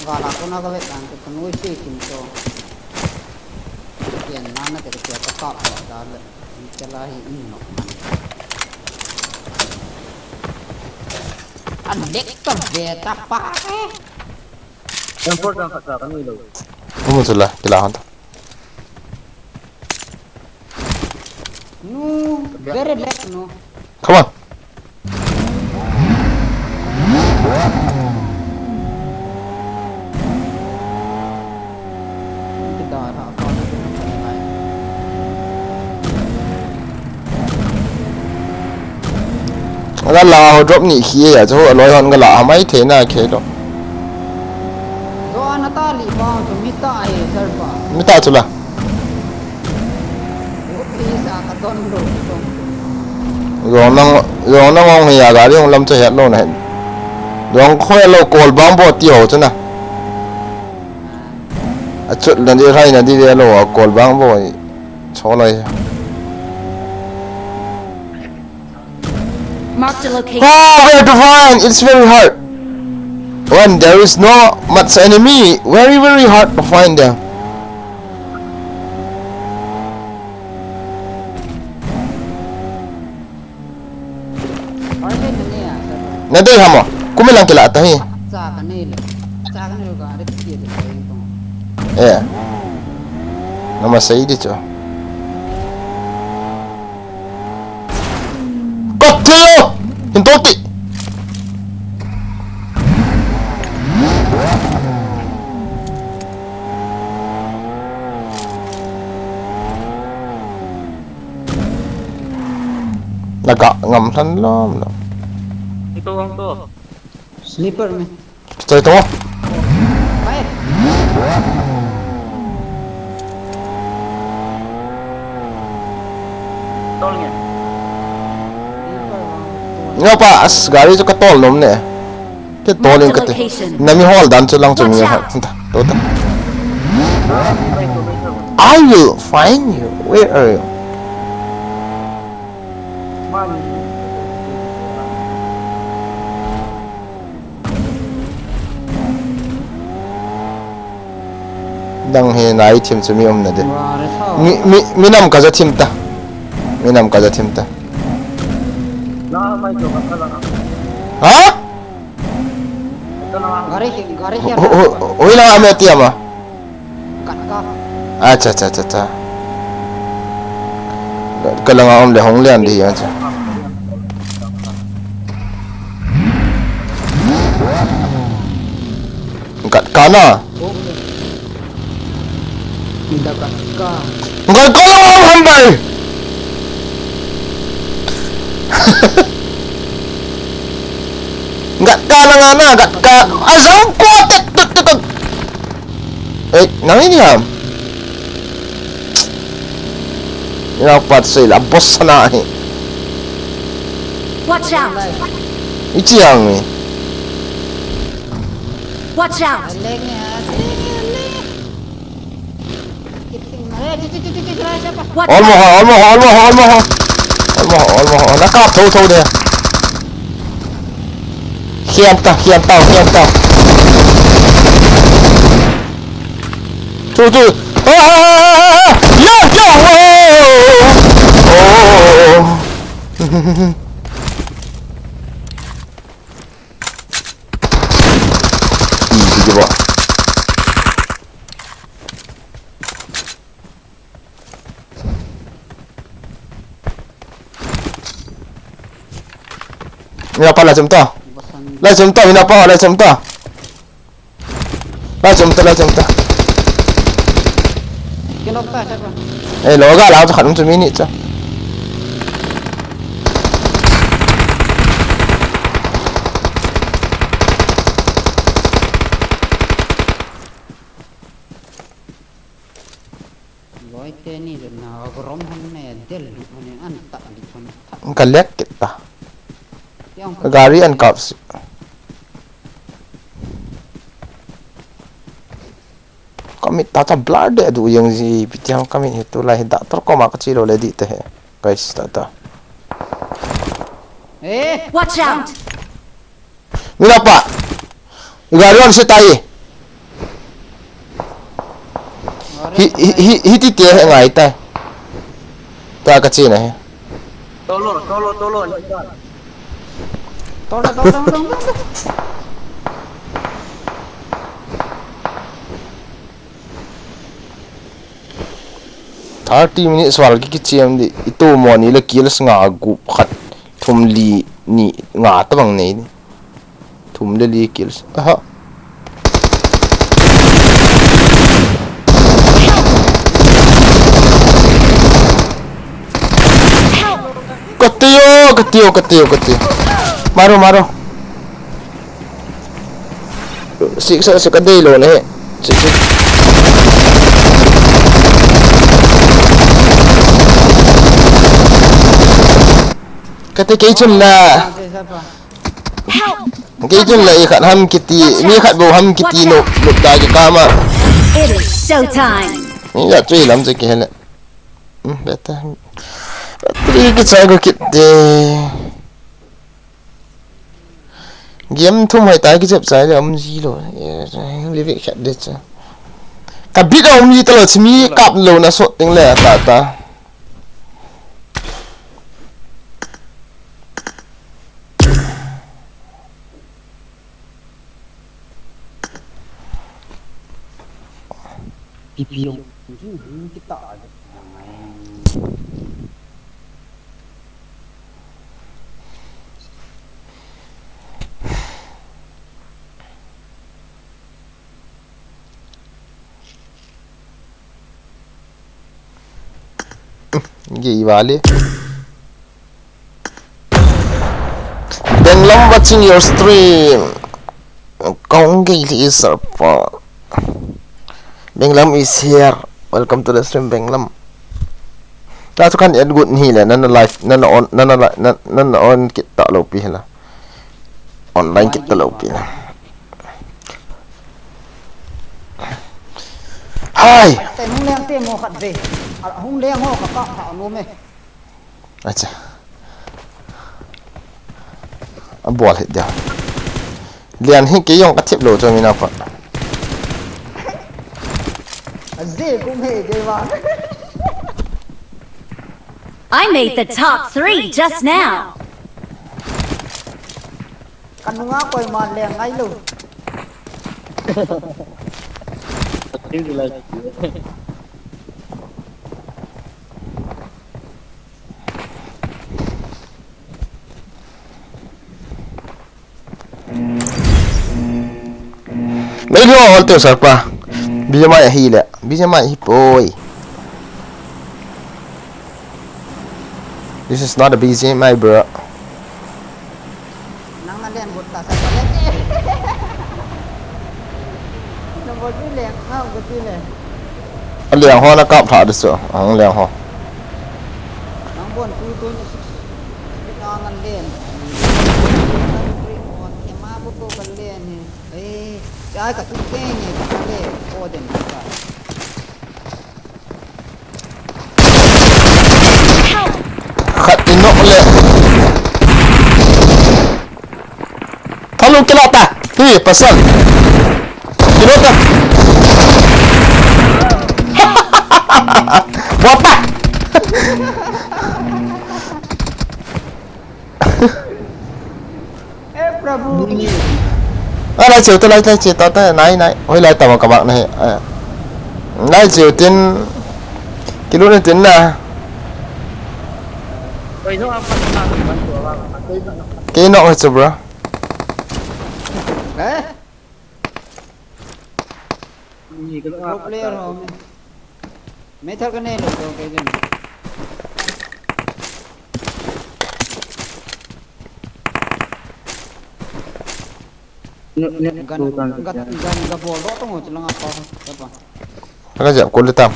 Gala ko na ka ve tan ko noi se kin to. Kian na na te ko ka ka da le. Ni te la hi in no. An lek ka ve ta pa ke. Important khat ta kan ni lo. Kumu chu la, kila hon ta. No, very late no. Come on. Ala la ho drop ni khi ya chu aloi hon gala mai the na khe do. Zo ana ta li pa to mi ta e sir pa. Mi ta chu la. Isa ka ton lo. Zong nang, zong nang ong hi ya gari ong lam cha het lo na hen. Zong khoi lo kol bang bo ti ho chu na. A chut na di rai na di ve lo a kol bang bo. Cho lai. Marked a location. Oh, where to find? It's very hard. When there is no much enemy, very very hard to find them. Oi le ne ya sir. Na dei hamo. Kumi lang kila ta hi. Cha ka ne le. Cha ka ne lo ka de ki de ko. Eh. Na ma sei di chu. Kot thei o! Hin to ti! Na ka ngam hlan lom lom. Ito ang to. Sniper me. Choi to. Bai. Tol nge. Nga pa as gari chu ka tol nom ne. Ke tol in ka te. Na mi hol dan chu lang chu mi ha. Ta, to ta. I will find you. Where are you? Dang hi nai thim chu mi um na de. Mi, mi, mi nam ka ja thim ta. Mi nam ka ja thim ta. Ha? Gari hi, gari hi. Hu, hu, hu, hui la me ti ama. Kat ka. Acha, acha, acha, acha. Kalanga um le hung lian di, acha. Gat kana. Gat kana, um, hambai. Gat kana, ngana, gat kana. Asam ko, tek, tek, tek, tek. Eh, nang ini ham. Ina pat sei la boss na hi. Watch out! Ichi ang ni. Watch out! Watch out! Olmo ho, olmo ho, olmo ho, olmo ho. Olmo ho, olmo ho. Nakap tho tho de. Khian ta, khian ta, khian ta. Chu, chu. Ah, ah, ah, ah, ah. Yo, yo, oh. Oh. Ih, sige ba. Mina pa, lai chom ta. Lai chom ta, mina pa, lai chom ta. Lai chom ta, lai chom ta. Kinok ta, sa pa. Eh, lo ga la, khat um chu mi ni cha. Loi te ni le na grom hon ne, del lut hon ne, an ta lut hon ne, ta. Ka lek kit ta. Yang ka gari an kap si. Ka mit ta cha blur de du yang ji, pitiam ka mit hi tu lai hi doctor koma ka chi lo le di te he. Guys, ta ta. Eh! Watch out! Mina pa. I gari on se tai. Hi, hi, hi, hiti te he ngai tai. Ta ka chena he. Tolo, tolo, tolo, tolo. Tolo, tolo, tolo, tolo. Thirty minutes val ki, kichem di. Itu mo ni le kills nga gup khat. Thum li ni nga tabang nei di. Thum le li kills. Aha. Kati o, kati o, kati o, kati o. Maro, maro. Sik sa, sik ka dei lo ne. Sik, sik. Kati kei chun la. Help! Kei chun la i khat ham kiti, mi khat bou ham kiti no, no ta ki kama. It is showtime. Ni ya chui lam che ki hele. Hmm, beta. Battery ki chai ko kit de. Game thum hai ta ki chep chai le um ji lo. Live khat de cha. Ka bit um ji ta lo, chimi kap lo na sot ting le ta ta. Pipi jong, jong, jong kita aja. Gei vale. Benglam watching your stream. Kong gei li is pa. Benglam is here. Welcome to the stream, Benglam. Ta chu kan add good ni le, nana live, nana on, nana li-, nana, nana on kit ta lo pi hela. Online kit ta lo pi hela. Hai. Te hung leng te mo khat ve. A hung leng ho ka ka tha no me. Acha. A bol hit dia. Lian hi kei jong ka thip lo chu mina pa. A zi kum he kei va. I made the top three just now. Ka nunga koima le ngai lo. Pateng la. Teu sir pa. B G M I ahi le. B G M I ahi poi. This is not a B G M I, bro. Nang na len bot ta sa len. Na bot ni len, na bot ni len. A liang ho na kap tha de so. Ang liang ho. Nang bon two twenty six. Nang na len. Nang green on. Kema bot ko ka len. Eh, chai ka tu ke ni ka le. Ko den ka. Khat in nok le. Thalu kila ta. Hi, pasal. Kilo ta. Buat ta. Eh, Prabhu. Duni. Ah, lai cheu ta, lai, lai cheu ta, ta, nai, nai. Hoi lai tama kabak nahi. Ah. Lai cheu tin, kilu ni tin na. Oi, no, apa, apa, apa, apa, apa, apa. Kei nok chu, bro. Eh? Pro player ho me. Metal ka ne lo to ke jin. Gan, gan, gan, gan bol lo to ngo chilanga pa. Apa? Ka jep ko le tam.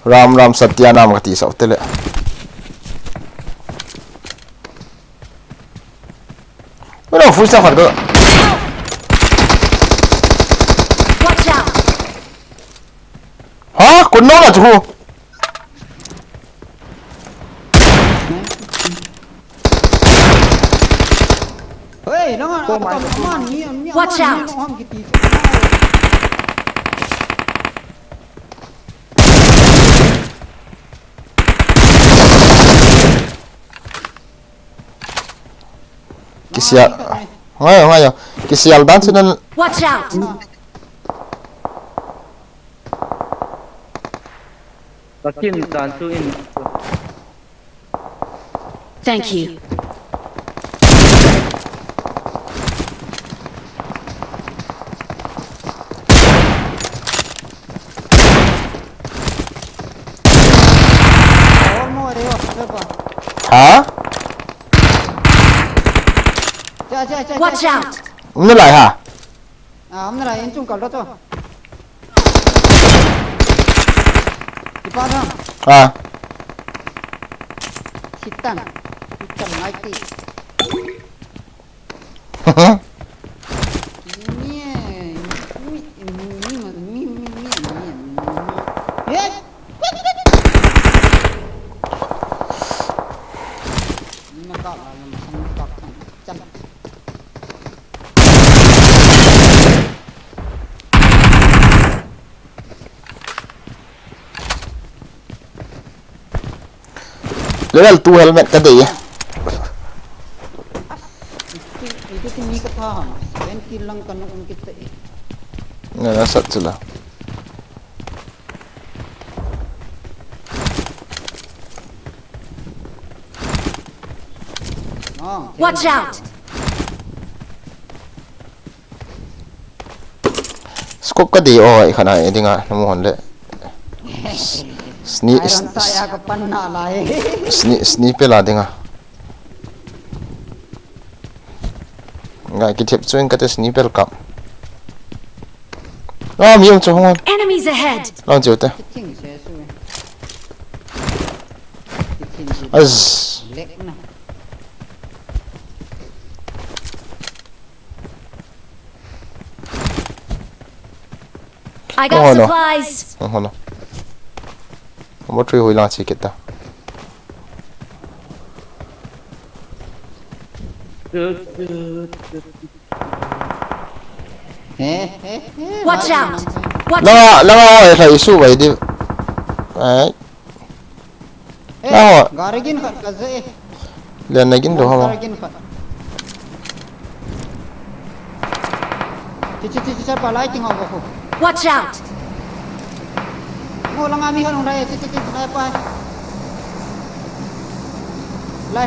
Ram ram satya nam ka ti sau te le. Wala, full sa khat. Watch out! Ha? Kun no na chu. Hey, lang an. Oh my God. Watch out! Kisial. Ngayo, ngayo. Kisial dan sinan. Watch out! Kakin dan tu in. Thank you. Ha? Watch out! Umna lai ha? Ah, umna lai, in chung kal to. Kipa da. Ah. Sitan. Sitan ngai ti. Level two helmet ka dei. Iti, iti mi ka tha ham. Seven kill lang ka nung kita eh. Na, nasat sila. Oh, watch out! Scope ka dei o, i khan a, i dinga, namu hon le. Sni, sni, sni, sni pela dinga. Nga kithep chuin kate sni pel kap. Ah, mi um chu hong. Enemies ahead! Lang chu te. Az. I got supplies. Oh, no. Mo three hui lang chi kita. Watch out! Watch out! Langa, langa, oi, sai su bai di. Ai. Eh, gari gin khat ka je. Lian na gin do hawa. Gari gin khat. Chi, chi, chi, chi, chi, pa lighting ho ko. Watch out! Mo langa mi hon rai, chi, chi, chi, chi, pa.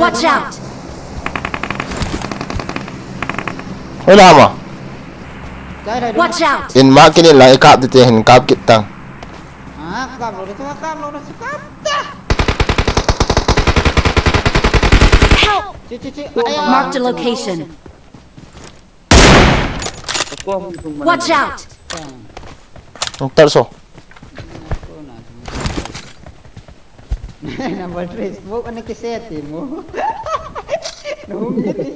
Watch out! Hola ma. Watch out! In ma kinin lang i kap dite hin kap kit tang. Ah, kap lo de, kap lo de, kap ta. Help! Chi, chi, chi. Aya. Marked a location. Watch out! Tar so. Number three, smoke ano kisete mo? Nahum yan eh.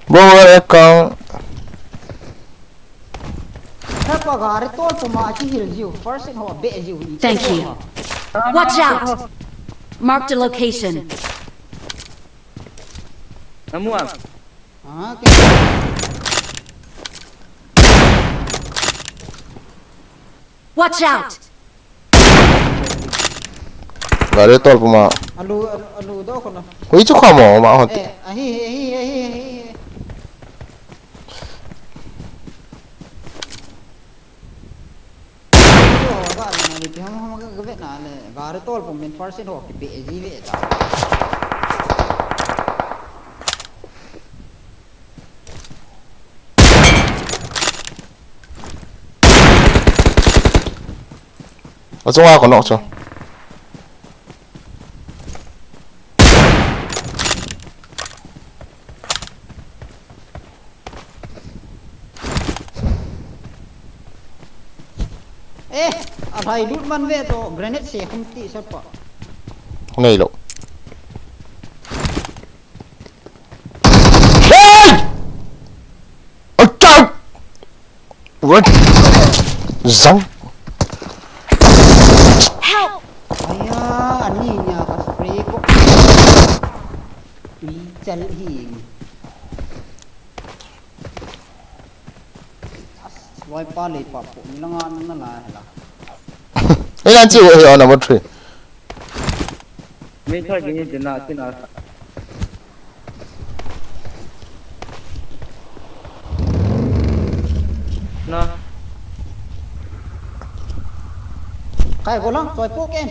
Bo, welcome. Sir pa, gari tol puma kihil jiu. First aid ho be jiu. Thank you. Watch out! Marked a location. Namuang. Ah, okay. Watch out! Gari tol puma. Alu, alu, alu do ko na. Hui chu khamo ma hot. Eh, ahi, ahi, ahi, ahi. Yo, ga na ni ti ham ham ga ve na le. Gari tol pum min first aid ho kipe ji ve ta. Achunga ko nok chu. Eh, alhai lut man ve to grenade se khum ti sa pa. Nei lo. Hey! Attack! What? Zang. Help! Aya, ani nya ka spray ko. Ui, chal hi. As, wai pa le pa po, ni langa na la la. Ei, nan chi wo, ei, number three. Min thoi gini dina, tina. Na. Kai bolang, toi po ken.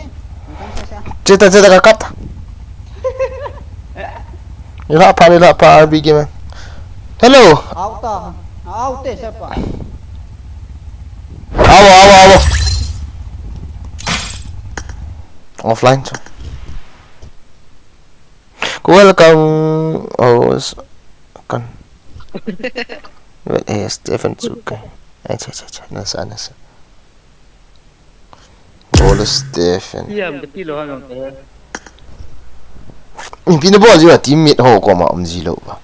Chita, chita, ka kap. Ila pa, ila pa, R B G man. Hello. Auta, aute sepa. Awo, awo, awo. Offline chu. Welcome. Oh, s-, kan. Wait, eh, Stephen Zuka. Acha, acha, acha. Nasa, nasa. Bol Stephen. Iya, betul loh, ano, eh. Pina bol juga teammate ho ko ma um ji lou ba.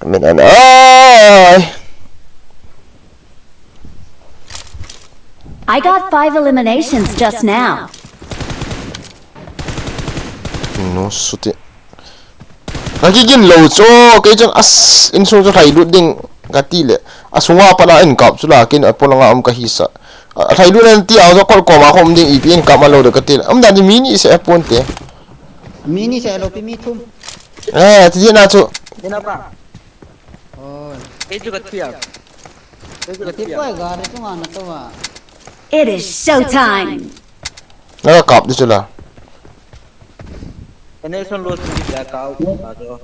Min an ai. I got five eliminations just now. No suti. Ka kigin lou chu, kei chun as, insung chu lhai lut ding ka ti le. Asunga pat a in kap chu la, kin a polanga um ka hisa. A lhai lut nan ti a, kol koma khom ding ipi in kap ma lou de ka ti le. Um dan di mi ni se a pon te. Mi ni se lou pi mi thum. Eh, ti na chu. Ina pa. Oi. Kei chu ka ti a. Kei chu ka ti a. Ti pa ga re chu nga na to wa. It is showtime. Na ka kap di chu la. Connection loss ni dia kau, kau jo.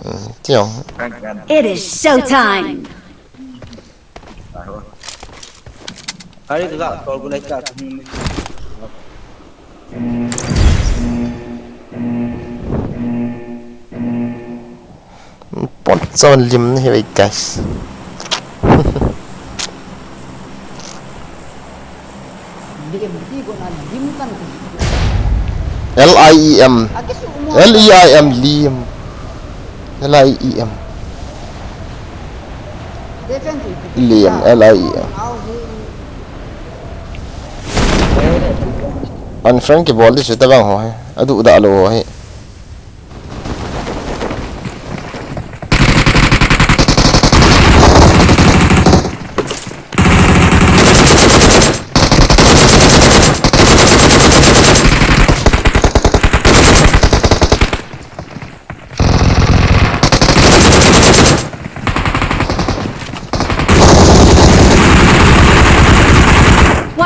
Hmm, tiang. It is showtime. Hari tu tak, kalau boleh tak. Pon chon lim na hi, guys. Lim, ti ko na lim kan ti. L I E M. Ake su mo. L E I M, lim. L I E M. Defense. Lim, L I E M. Au hi. Unfriend kibol di chu tabang ho hi. Adu da lo ho hi.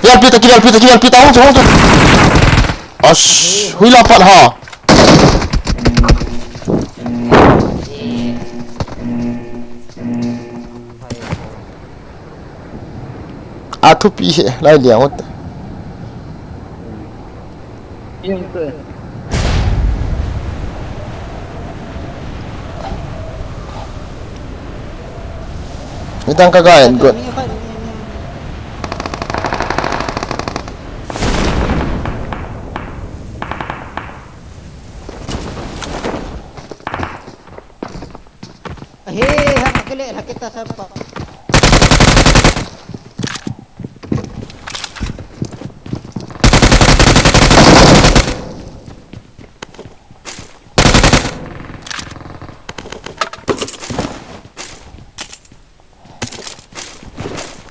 Kivel pita, kivel pita, kivel pita, hung chu, hung chu. Ash, hui la pat ha. A thupi he, lai liang ut. Nitang ka ga en got. Ahe, ha, kele, ha, kita sa pa.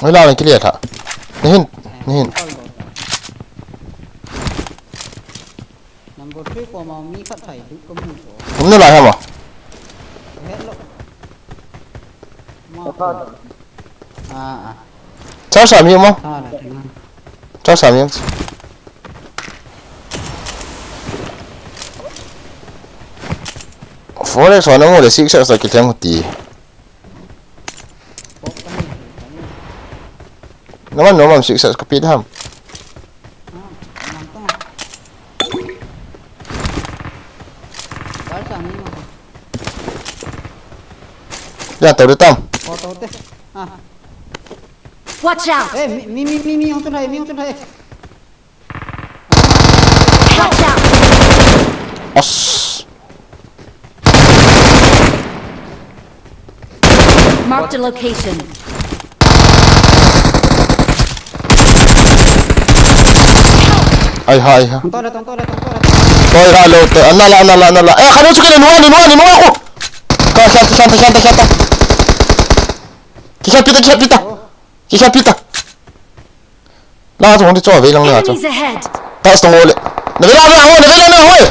Oi, la, kile tha. Nihin, nihin. Number three ko ma mi khat thai du ko mu ko. Umna lai ha ma. Hello. Ma. Ah, ah. Char sa mi mo. Ah, la. Char sa mi. Four X one mo le six X sa ki theng ti. Naman, naman, six X ka pit ham. Ya, tau de tam. Watch out! Eh, mi, mi, mi, mi, mi, hung chun hai, mi hung chun hai. Watch out! As. Marked a location. Ai, hai, ha. Tong tole, tong tole, tong tole. Toi ra lo, toi. Ana la, ana la, ana la. Eh, kanu chu kile, nuan, nuan, nuan ko. Ka, ka, ka, ka, ka, ka. Ki ka pita, ki ka pita. Ki ka pita. La chu hong ti chu vei lang la chu. Enemies ahead! Tas tong ole. Na vei la na hoi, na vei la na hoi.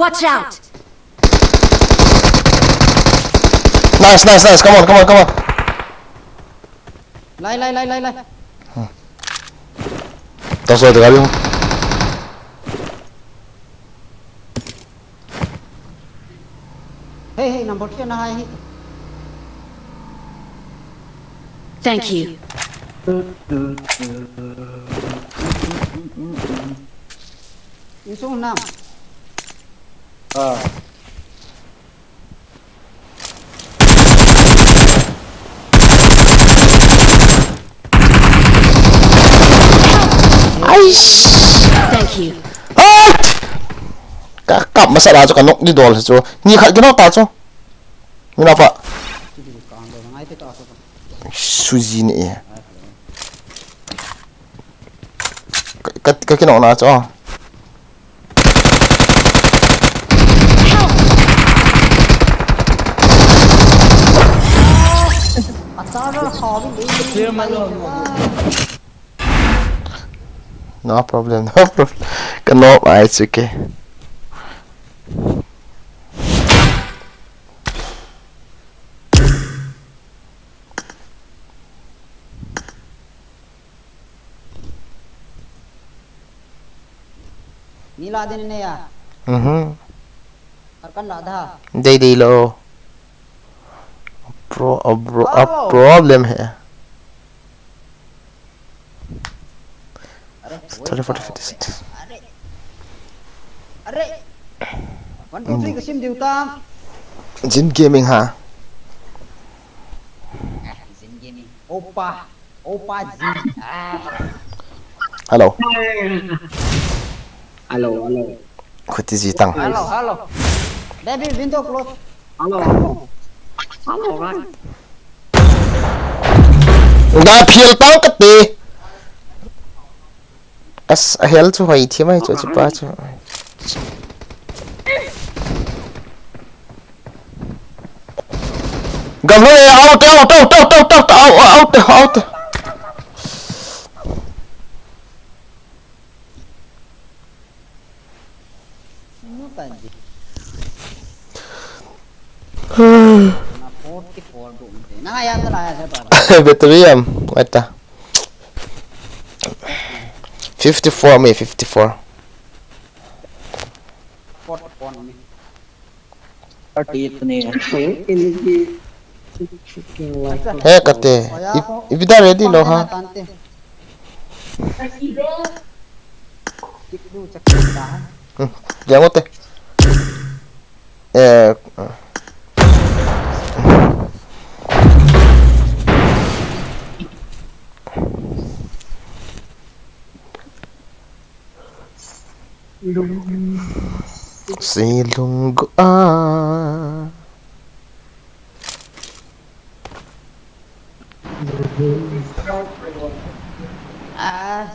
Watch out! Nice, nice, nice. Come on, come on, come on. Lai, lai, lai, lai, lai. Tas le gari. Hey, hey, number three na hai hi. Thank you. Insung nam. Ah. Ai. Thank you. Ai! Ka kap masa la chu ka nok ni dol chu. Ni khat ki nok ta chu. Mina pa. Suji ni e. Ka, ka, ka ki nok na chu. No problem, no problem. Ka nok ai chu ke. Ni la din ne ya. Mhm. Har kan la da. Dei dei lo. Pro, a bro, a problem hai. Are, thirty, forty, fifty, sixty. Are. Are. One, two, three, ka sim diu ta. Jin Gaming ha. Jin Gaming. Opa. Opa Jin. Ah. Hello. Hello, hello. Khuti ji tang. Hello, hello. Baby, window close. Hello, hello. Hello, guys. Ga phil tang kati. As a hel chu hoi thi mai chu chu pa chu. Tam lo, eh, out, out, out. Forty-four do. Na ya ta la ya sa pa. Battery am, wait ta. Fifty-four me, fifty-four. Forty-four me. Thirty-eight ne. He kate. Ib-, ibida ready lo ha. Tante. Kit du chak ta. Hmm. Yang te. Eh. Silung go a. Ah,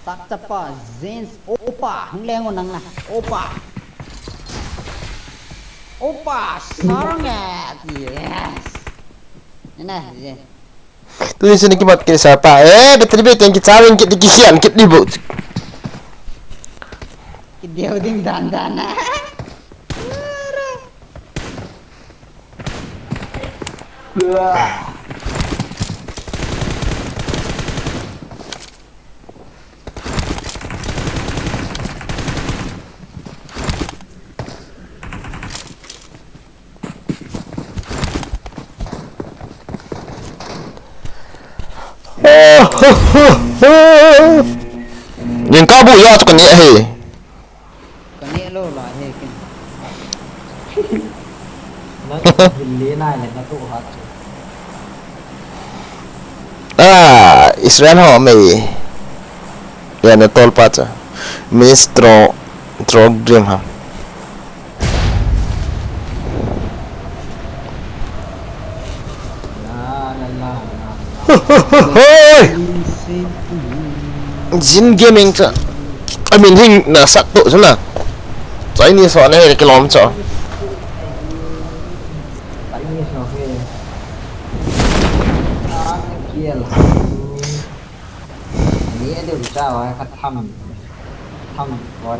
sak chapa, Jens, opa, hung leng o nang na, opa. Opa, sarang eh, yes. Ina, Jens. Tuni sini kimat kini sapa. Eh, battery be teng ki charging kit, ki hian kit di bo. Ki deu ding dan dan na. Ning ka bu ya chu ka ni he. Ka neh lou lai he ken. Na thil le nai le na tu ha chu. Ah, Israel ho mei. Ya na tol pa cha. Miss Tro, Tro Dream ha. Hoi! Zin Gaming cha. I mean, hing na sak tu chu na. Chinese ho na he kilom cha. Chinese ho he. Ah, kiel. Ni a deu cha wa ka tham. Tham wa.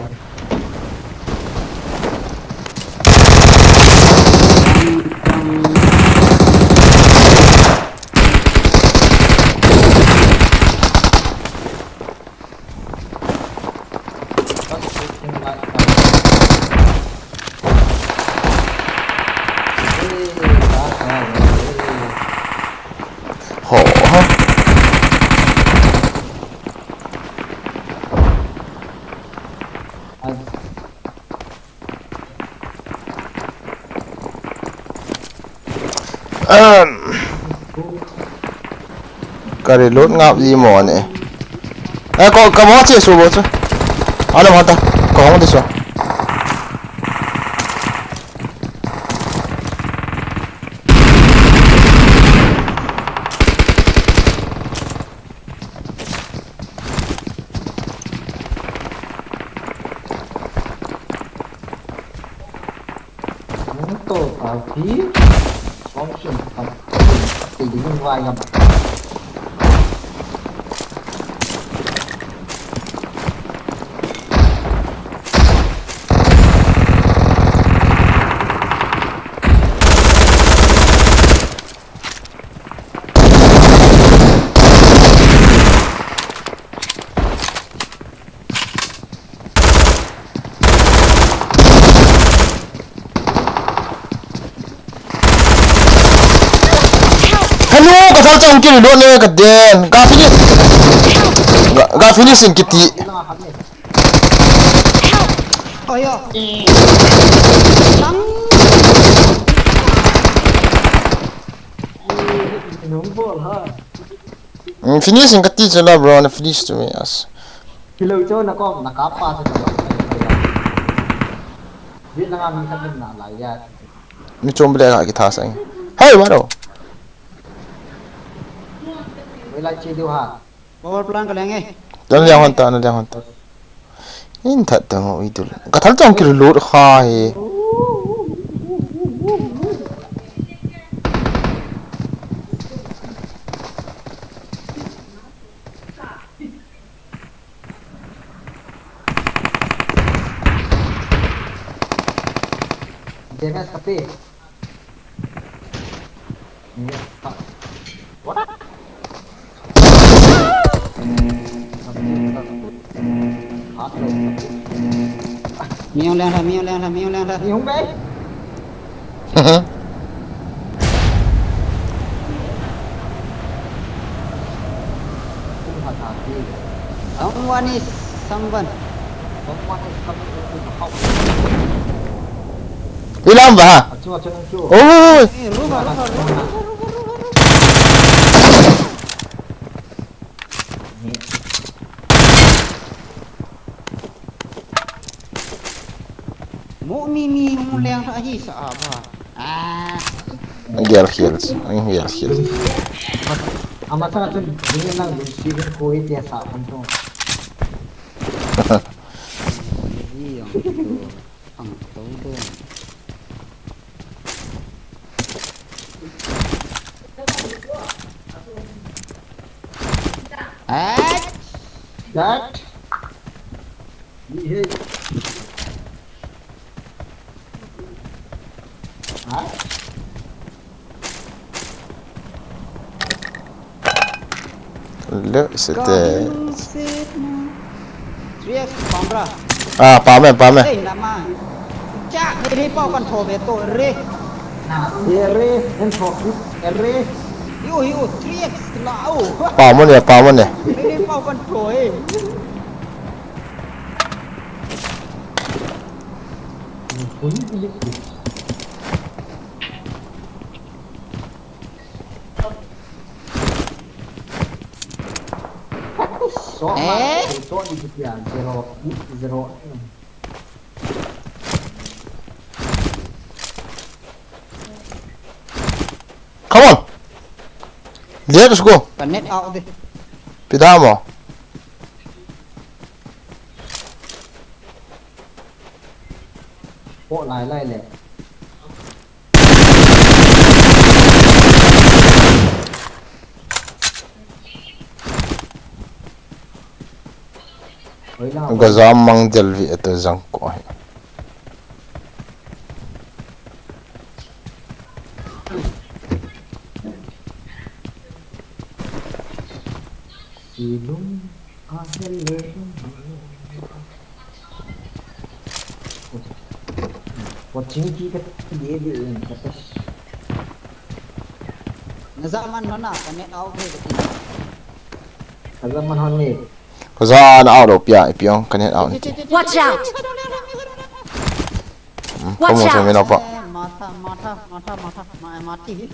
Ho, ho. Um, ka reload ngap ji mo ne. Eh, ko, ka mo che su bo chu. Ano mo ta, ko hong de su. Nung to tao pi. Option pa. Ti ding vai ngam. Hello, ka thal chang kiri lo ne ka den. Ka finish. Ka, ka finishing kiti. Oi, yo. Mm, finishing kati chu la, bro, na finish tu mi as. Kilo cho na kom, na kapa chu. Bit na nga mi khat na lai ya. Mi chom ble ka kitha sang. Hey, bro. Wei lai chi diu ha. Power plant ka leng e. Don liang hon ta, don liang hon ta. In that ta ngo idul. Ka thal chang kiri lut kha he. Damage kape. What? Mi hung leng lha, mi hung leng lha, mi hung leng lha. Mi hung be. Someone is someone. Someone is coming to the house. Ilam ba? Achu, achu, achu. Oi. Eh, ruba, ruba, ruba, ruba, ruba, ruba. Mo mi mi mo leng tha hi sa a ba. Ah. Gel heals, ang gel heals. Ama sa tu ding lang dun si ko ite sa kan tu. Ang to do. That. That. Look at that. Three X pam ra. Ah, pam e, pam e. Ei, nama. Cha, ere pau kan tho ve to, ere. Ere, en tho, ere. Yo, yo, three X la, o. Pam mo ne, pam mo ne. Ere pau kan tho, eh. Eh? Come on. Let's go. Connect out deh. Pidamo. Oh, lai lai le. Gazam mang delvi eto jang ko hai. Silung. Watching ki ka ye de in ka ta. Na zaman hona ka net out he ka ti. Ka zaman hon ni. Ka zaman out lo pia, ipi ong ka net out ni. Watch out! Hmm, watch out! Ka mo sa mi na pa. Mata, mata, mata, mata, mati.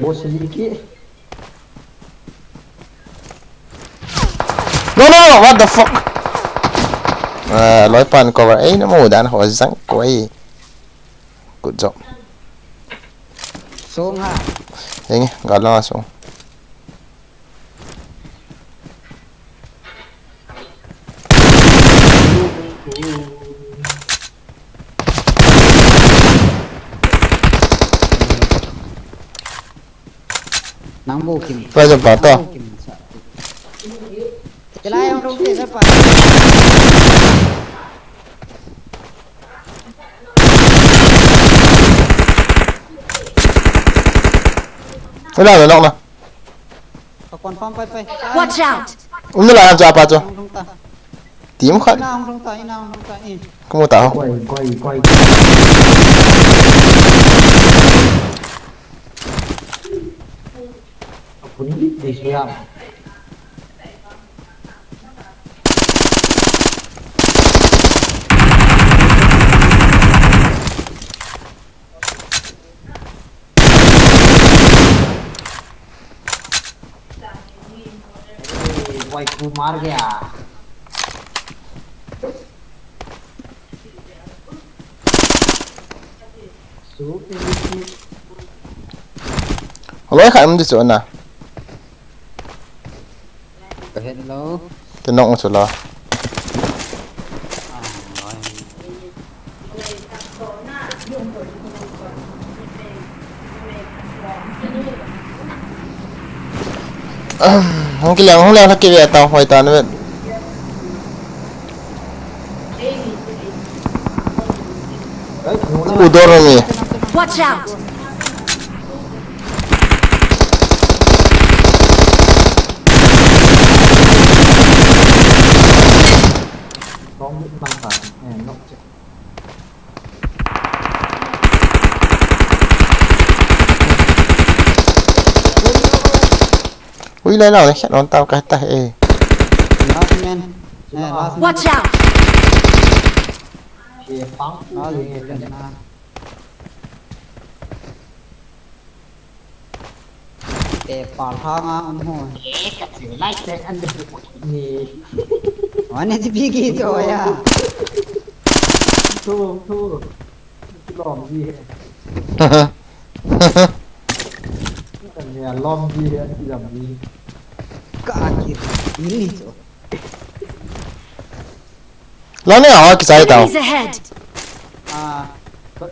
Boss ni ki. No, no, no, what the fuck? Ah, loi pan cover. Eh, na mo dan ho jang ko eh. Good job. Song ha. Henge, galang song. Nang bu kim. Tua jom pa to. Nang bu kim sa. Chalai ang rong te sa pa. Wala na, knock na. Ka confirm pai pai. Watch out. Um na la jam cha pa cho. Ang rong ta. Team khat. Ina ang rong ta, ina ang rong ta, eh. Kamu ta ho. Koi, koi, koi. Apun ni dei suya. Waifu mar gaya. Hello, kha em di chu na. Ka het lo. Ka nok chu la. Hung kiliang, hung liang thak kive tau, hoi tan vet. Udor ni. Watch out! Ui, lai lau, lai khat non tau kai ta e. Last man. Eh, last man. Watch out! Last man. Te pal thanga um ho. Wane ti pi ki to ya. Thu, thu. Lom ji he. Kan ne lom ji he, lom ji. Ka ki ni to. Lani a ki sai tau. Enemies ahead! Ah,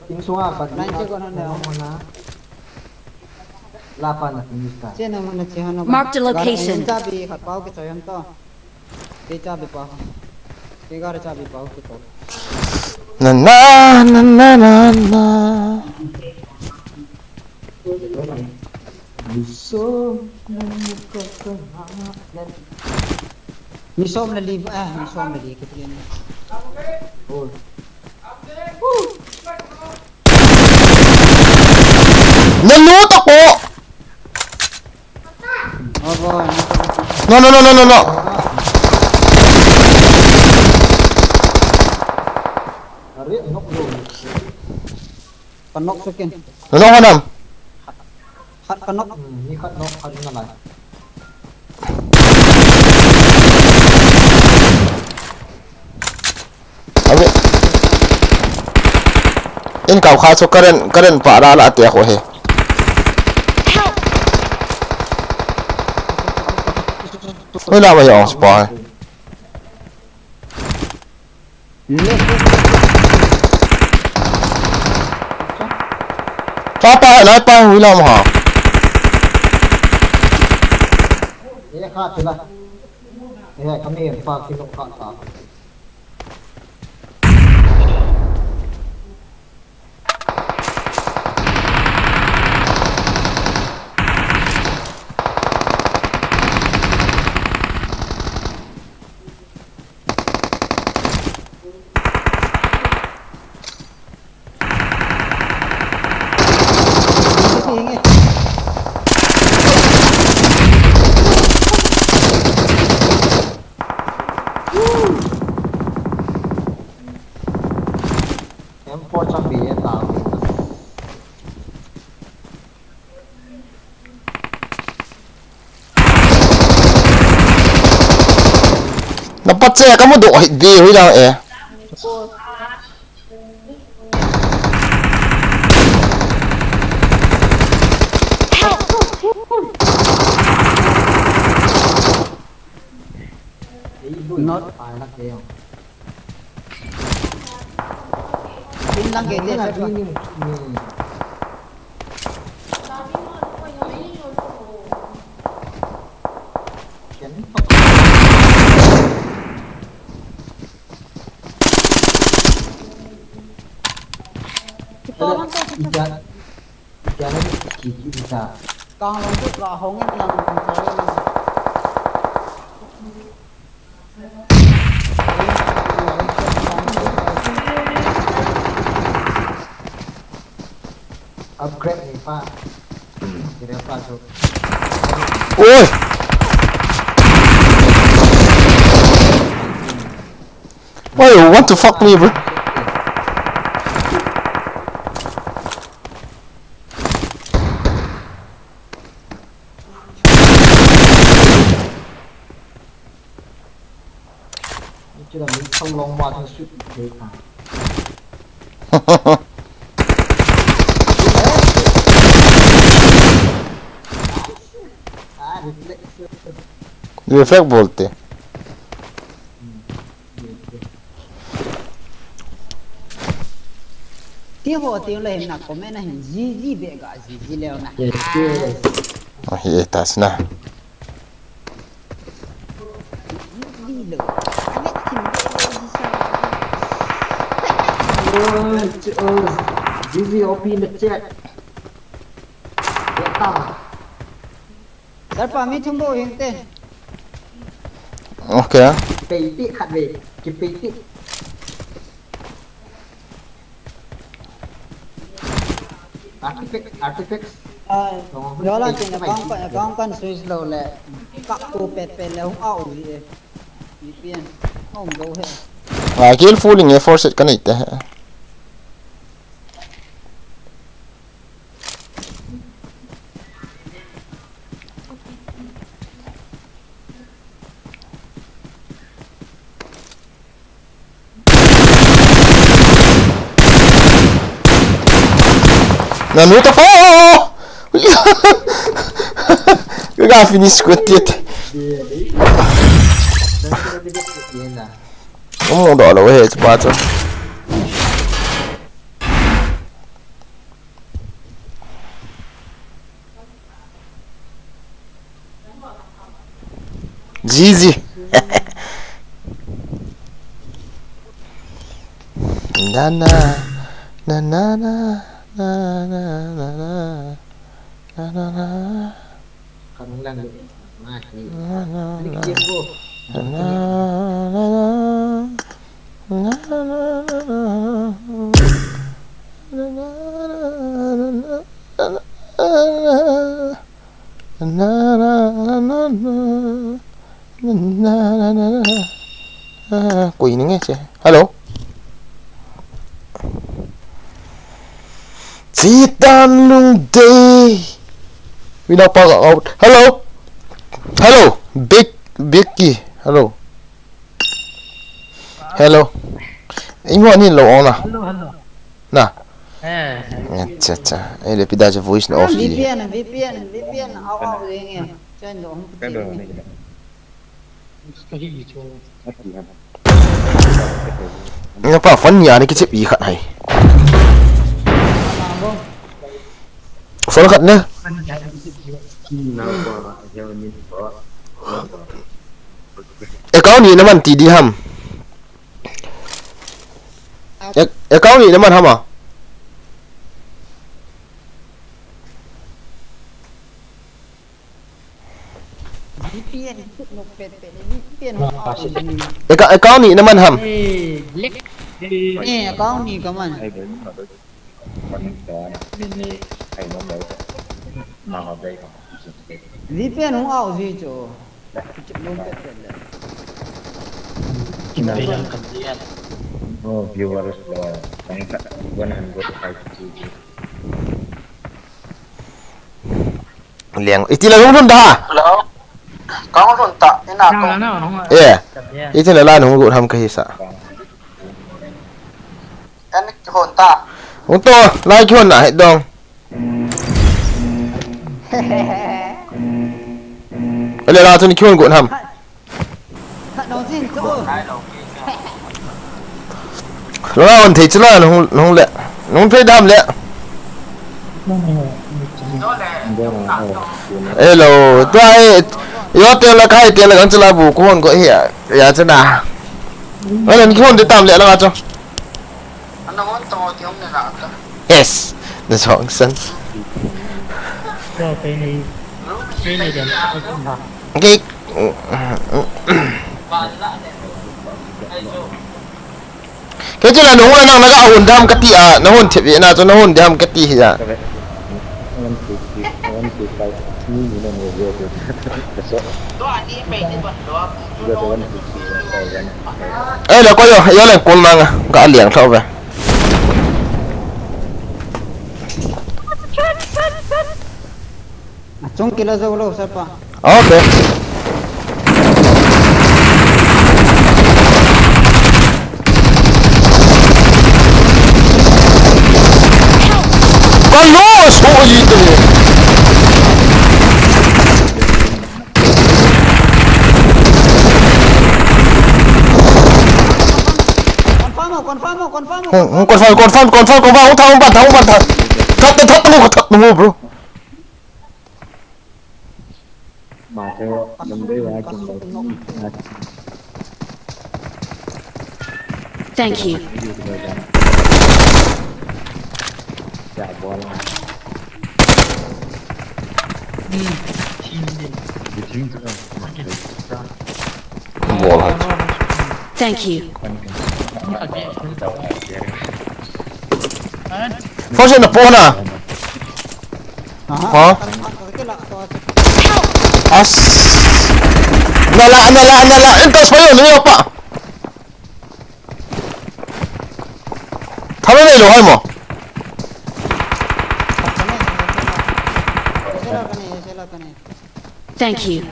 Insunga pat. Nine check on now. La pa na finish ta. Che na mana che hano. Marked a location. Cha bi khat pau ki choi hon to. Pe cha bi pau. Pe gar cha bi pau ki to. Na na na na na na. Mi som la li, ah, mi som la li ki tin. Na nu ta ko. Oh boy. No no no no no no. Are nok lo. Panok sekin. No no hanam. Hat kanok. Hmm, ni khat nok khat na lai. Abi. In kau kha chu current, current pa la la te ko he. Ui la ba yo spa. Pa pa la pa ui la ma. E kha tila. E kami pa kilo kha ta. M four chang bi e ta. Na pa che ka mu do hi di hui la e. Not. Tin lang ke te sa. Kang lo tu ka hong in lang. Upgrade ni pa. Kira pa so. Oi! Why you want to fuck me, bro? Kira ni thang long ma thang sweet de pa. Ah, reflex. Reflect bolte. Ti ho ti le na comment na hin G G be ga G G le na. Yes, yes. Ahi e ta sina. G G le. Ane tin be le G sa. Oh, oh. G G O P in the chat. Beta. Sir pa mi thum bou hing te. Okay. Kipeiti khat ve. Kipeiti. Artifact, artifacts. Ah, yola kin account kan, account kan switch lou le. Kap tu pet pet le hung out ji e. V P N. Hung go he. Ah, kill full in e force ka nei te. Nanu ta fo! Ka finish ko tit. Umu do lo he pa chu. G G. Na na na na na na na na na na. Kang lang. Mati. Na na Ini na game ko. na na na na na na na. Koi ni nge che. Hello. Chitan lung de. Wina pa out. Hello. Hello. Big Big ki. Hello. Hello. Imo ni lo ona. Hello, hello. Na. Eh, Acha acha. Ele pida je voice na off V P di. N, V P N, V P N, out out jeng e. Chen do hung ti. Nga pa fan ya ni kichip i khat hai. Fan khat na. Account ni naman ti di ham. Ac- Account ni naman hama. V P N, no pet pet, V P N, out out jeng e. Account, account ni naman ham. Eh, lik. Eh, account ni kaman. V P N hung out ji chu. Kichip lum pet pet le. Kimbian, kimbian. Oh, viewers lo, one hundred five G. Liang, iti la lung lun da. Hello. Kang lun ta, ina ko. Nang la na, hong. Eh, Kimbian. iti la la nung gu ham ka hi sa. Kan hon ta. Hung to, lai ki hon na he dong. Ele la tun ki hon gu ham. Khat nong jin chu. Lo la hon thei chu la nung nung le. Nung thei dam le. Hello, tua e, yo te la kai te la kan chu la bu ku hon ko hi ya, ya chu na. Ai, ki hon de tam le la chu. Ana hon to ti hon ne na ta. Yes, the song sense. So, kei ni. Kei ni dem. Okay. Kei chu la nung la nang na ga hon dam ka ti a, na hon thep na chu na hon dam ka ti hi ya. One two three, one two five. Ni ni na mo go to. So, Do ani pe ni ban do. go to one two three, one five, one. Ai la ko yo, yo le kun mang ga liang tho ve. Achung kila jo lo sapa. Okay. Kalo, so yi te. Confirm ho, confirm ho, confirm ho. Hung, hung, confirm, confirm, confirm, confirm, hung thang, hung ban thang, hung ban thang. Thang, thang, thang, thang, thang, bro. Ma te number one kin lo. Thank you. Bol ha. Thank you. Foshe na pona. Ha? As. Nala, nala, nala. Intas pa yun, yun pa. Talo na ilo, hay mo. Thank you.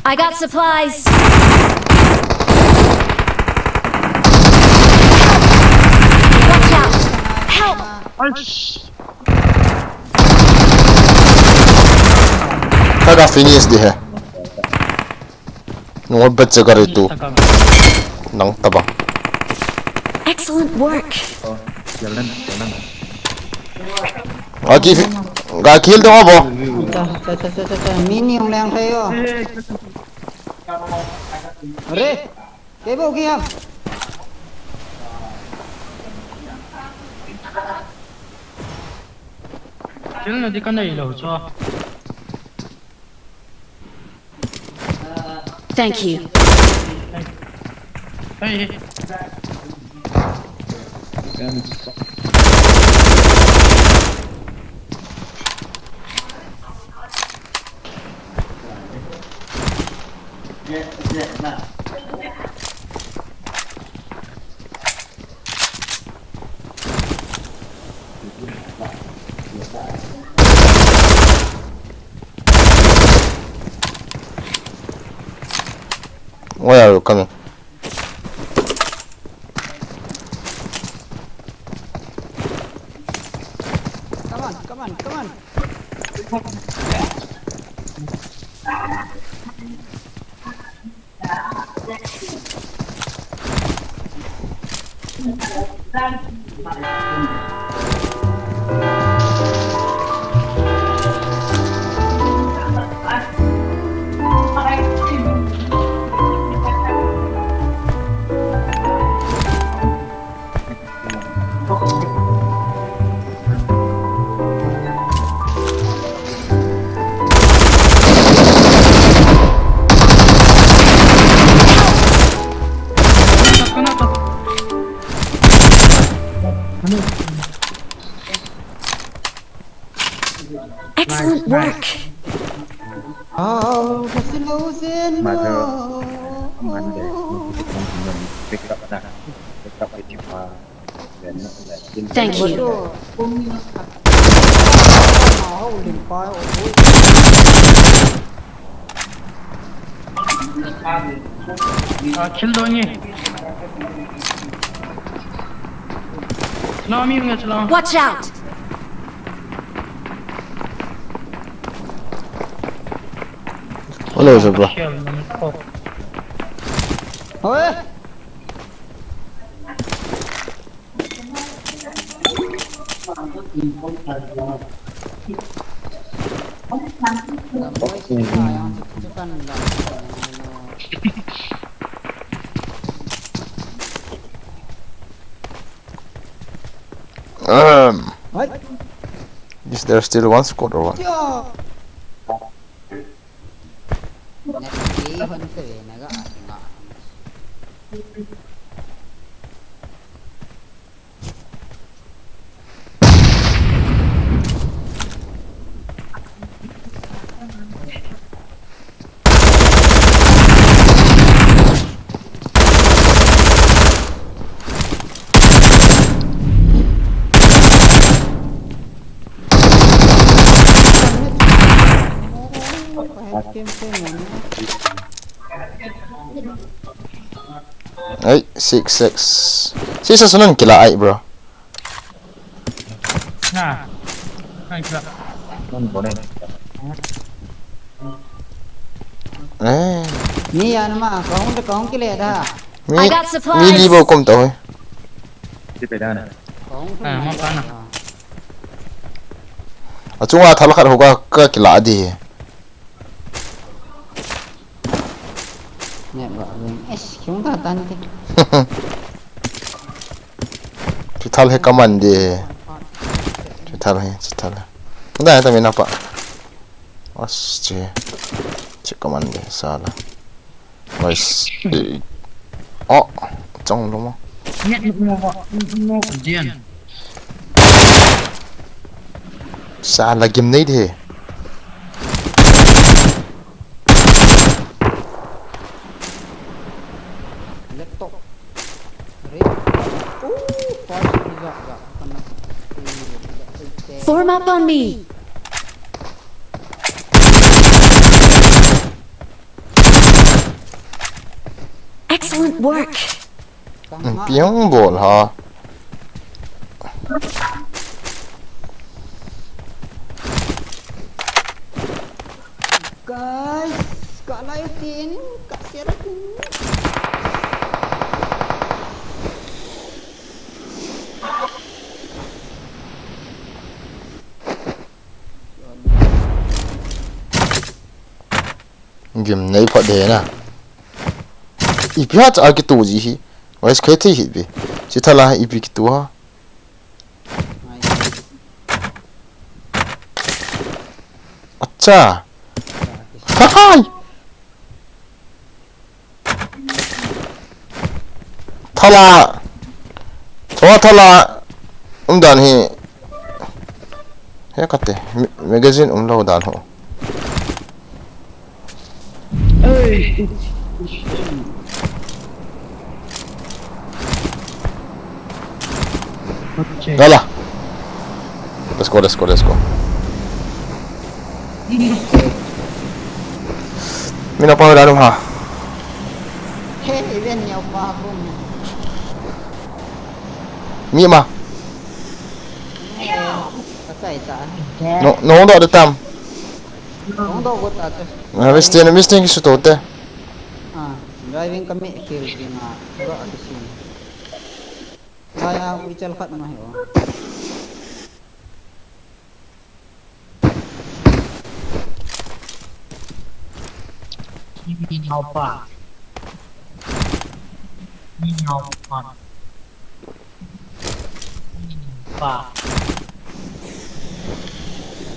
I got supplies. Watch out! Help! Kaga finish di hai. Nungol bat sa gari tu. Nang tabang. Excellent work. Aki, ga kill tu abo. Cha, cha, cha, cha, cha, cha. Mini yung lang kayo. Are, kebo ki ham. Kill na di ka na ilo, so. Thank you. Hey. Where are you coming? Come on, come on, come on. Excellent work. Mother, Monday, pick up na, pick up with you. Thank you. Ah, kill doinge. Chalo, mi nge chalo. Watch out! Hello, Zebra. Kill, man. Oh. Oi! Um, what? Is there still one squad or what? Yeah. Ai, six six. Six six nang kila ai, bro. Na. Nang kila. Eh. Ni yan ma, kong de kong kile da. Mi, I got supplies. Mi li bo kom ta hoi. Ti pe da na. Kong. Ah, ma pa na. Achunga thal khat ho ka, ka kila di. Nep ga veng. Eish, kiung ta tan ti. Pi Thal he kaman de. Thal he, thal he. Dai ta mina pa. As che. Che kaman de sala. Nice. Oh, chong lo mo. Net mo mo mo mo jian. Sala gim nei de. Laptop. Re. Uh, first ni ja ja. Form up on me. Excellent work. Piang bol ha. Guys, ka lai tin, ka share tin. Gim nei phat de na. Ipi ha cha kitu ji hi. Wais khai thei hi bi. Chi thala ipi kitu ha. Acha. Hai. Thala. Chua thala. Um dan hi. He kate. Mi-, magazine um lo dan ho. Ei. Dah lah. Let's go, let's go, let's go. Mina pa dah ha. Hey, even your problem. Mi ma. Hey, that's why it's a. No, no, dah ada tam. Hung doh got ate. Ah, Mister, Mister ki suto te. Ah, driving kami kiri kina. Got ate si. Kaya wichal khat ma hi o. Ni nau pa. Ni nau pa. Pa.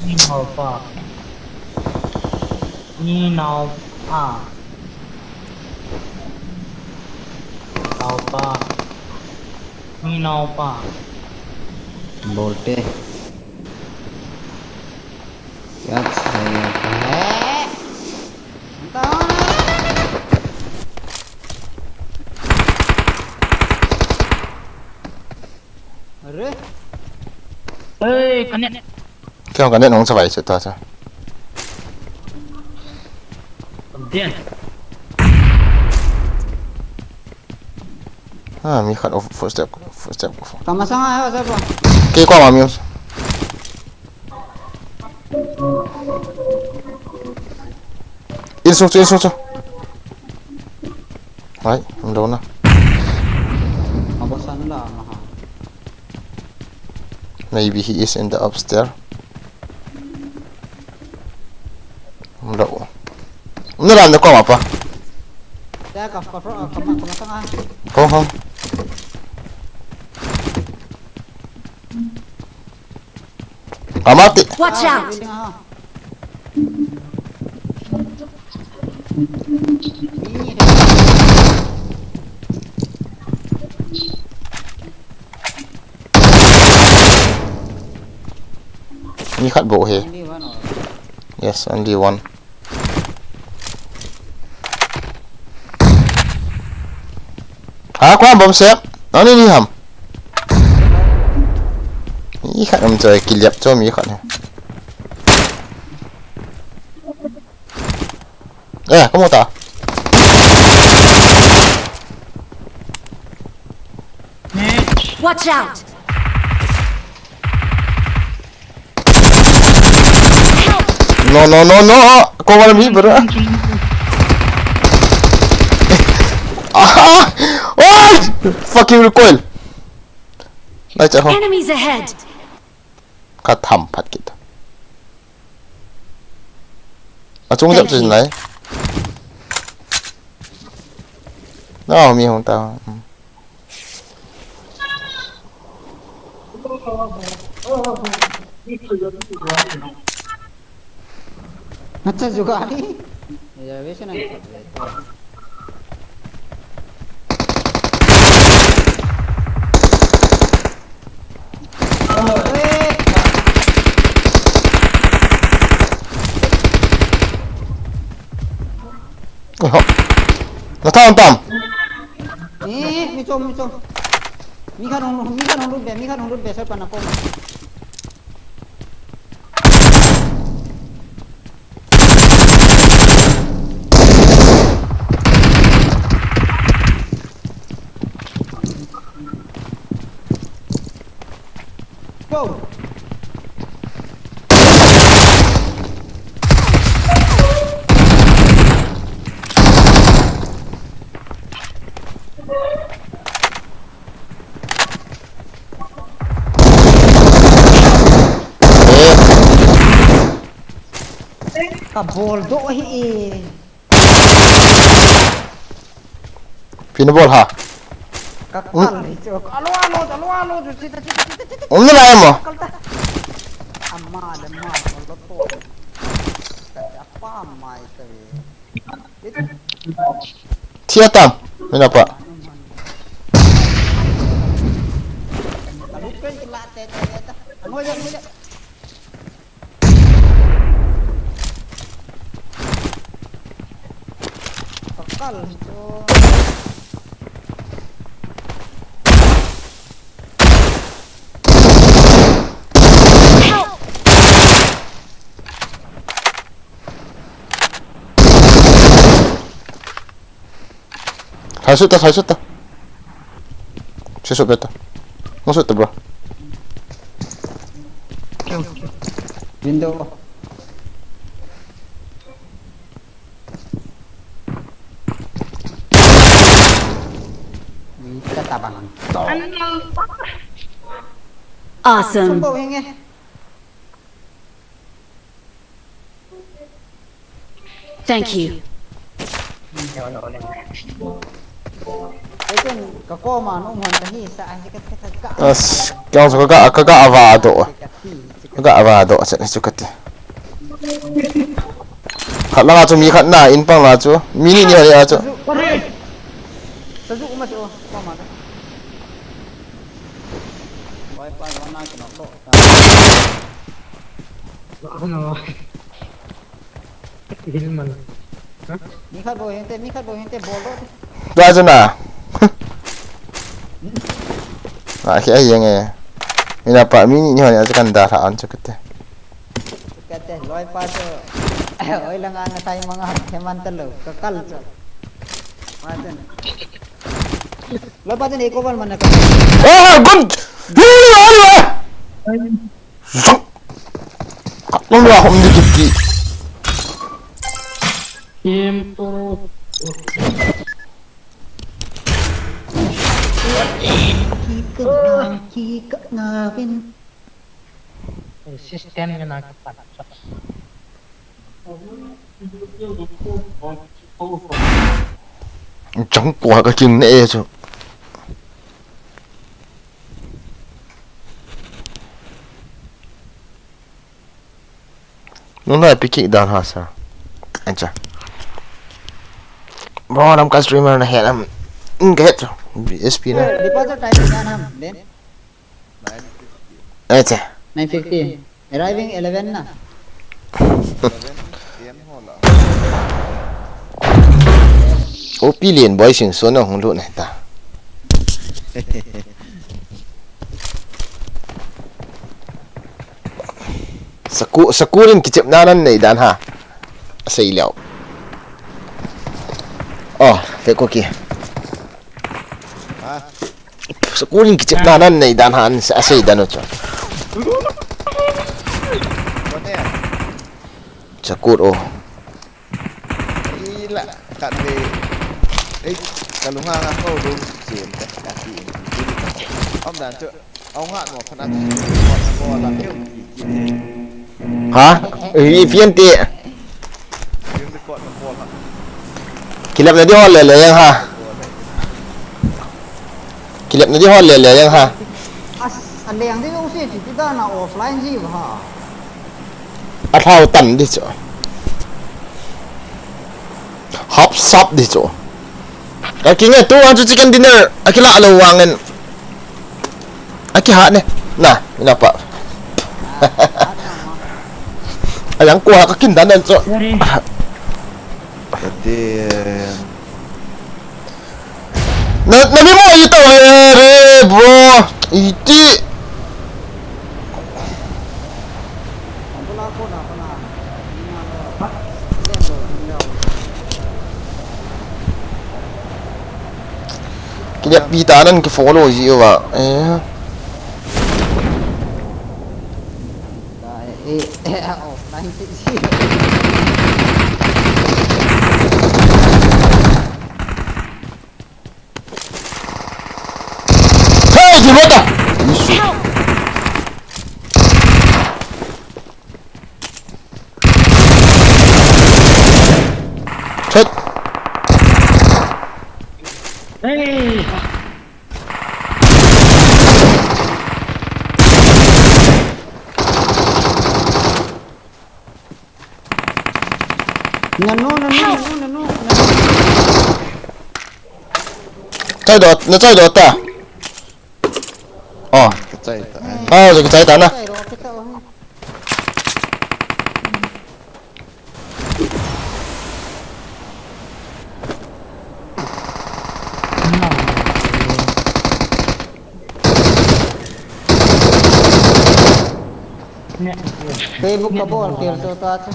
Ni nau pa. Ni nau pa. Nau pa. Ni nau pa. Bolte. Kya chaya hai? Are? Hey, connect. Kya connect nong sa vai se ta sa. Dian. Ah, mi khat of footstep, footstep. Kamasanga hai sa pa. Ke ko ma mi. Insung chu, insung chu. Hai, umlou na. Abasan la maha. Maybe he is in the upstairs. Umlou. Umna lam na ko ma pa. Ya ka ka ka ka ka ka. Ho ho. Kamati. Watch out! Ni khat bou hi. Yes, only one. Ha, koi ham bom sep? Nang ni ni ham? Ni khat ham choi, kiliap choi mi khat. Eh, kamu ta. Watch out! No, no, no, no. Kau malam ni, bro. Ah! What? Fucking recoil. Lai cha ho. Enemies ahead. Ka tham phat kit. Achung jap chin lai. No, mi hong ta. Hmm. Acha, jugaad hi. Reservation ang subject. Oho. Natam, tam. Eh, mi chom, mi chom. Mi khat hung, mi khat hung lut be, mi khat hung lut be, sir, pana kom. Go! Ka bol doh hi e. Pin bol ha. Ka kal hi chu. Alo, alo, alo, alo, chu chita, chita, chita, chita. Um, ni lai mo. Kal ta. Ama le ma, lo to. Ka apa mai ta ve. Thia tam, mina pa. Ka lu pen la te te te ta. Ngoi ja, ngoi ja. Pakal tu. Hai sut ta, hai sut ta. Sisut beta. Masuk ta, bro. Window. Kita tabang. Awesome. Sumbo hinge. Thank you. As, kya ka, ka, ka, ka, ava do. Ka, ka ava do, sa, sa, kati. Khat la chu mi khat na, in pang la chu. Mi ni ni ha chu. Ano? Hilman. Ha? Mi khat bou hinte, mi khat bou hinte, bol doh te. Tua chu na. Ah, khi ai yang e. Mina pa mi ni ni hon ya chu kan da tha an chu kate. Kate, loi pa chu. Oi la nga nga tai manga, he man ta lo, ka kal chu. Ma chu. Loi pa chu ni ko ban man na ka. Oh, gun! Hi, hi, hi, hi! Zuk. Nung la hom di kiti. Tempo. Kika nga, kika nga, vin. System nga na kapat. Chang tua ka king ne e chu. Nung lai pi kik dan ha sa. Acha. Bro, lam ka streamer na het am. Inga het. B S P na. Deposit time kya naam, Ben? Acha. Nine fifty. Arriving eleven na. O P len boy sing so na hung lut na ta. Saku, saku rin kichep na nan nei dan ha. Asei leo. Oh, fake cookie. Ha? Saku rin kichep na nan nei dan ha an asei dan u chu. Kone. Saku o. Ila, kat le. Ei, kalunga nga ko lu. Sim, kat, kat, kat. Om dan chu. Au ngat mo phanak. Ha? Ei, pian te. Kilep na di hol le le yang ha. Kilep na di hol le le yang ha. Aleng di jong si ti ti dan a offline ji ba ha. Athau tan di chu. Hap sap di chu. Ka kinge tu ang chu chicken dinner. Akila lo wangin. Akiha ne. Na, ina pa. Ayang kuha ka kin dan dan chu. Sorry. Kati. Na, na mi mo ito re, bro. Iti. Kile pi ta nan ki follow ji wa. Eh. Offline ti si. Hey, di bota. Isu. Help! Chet. Hey. Nanu, nanu, nanu, nanu, nanu. Chai dot, na chai dot ta. Oh. Ka chai ta. Ah, ka chai ta na. Chai ro, chai ta. Facebook ka bol kir to ta chu.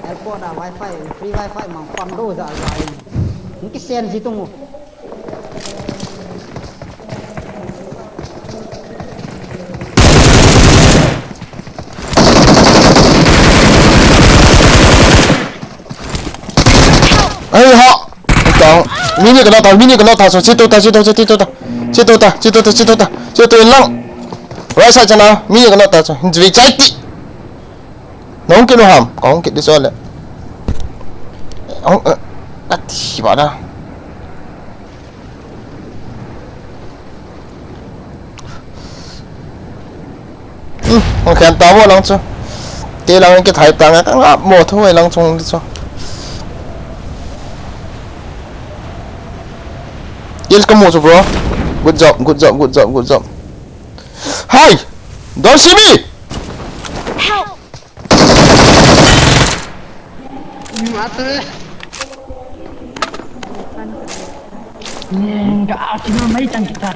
Airport a wifi, free wifi mang pang do ja ja in. Ni ki sen ji tung u. Ai ha. Tao. Mini ka na tao, mini ka na tao, so, chito ta, chito, chito ta. Chito ta, chito ta, chito ta. Chito lang. Right side chana, mini ka na tao, so. Hinjui chai ti. Nong kit no ham, kong kit di so le. Ong, eh, ati ba da. Hmm, hung khen ta mo lang chu. Te lang kithai ta nga ka ngap mo thu lang chung di chu. Kills ka mu chu, bro. Good job, good job, good job, good job. Hi! Don't see me! Help! Mate. Ka atina mai tang kita.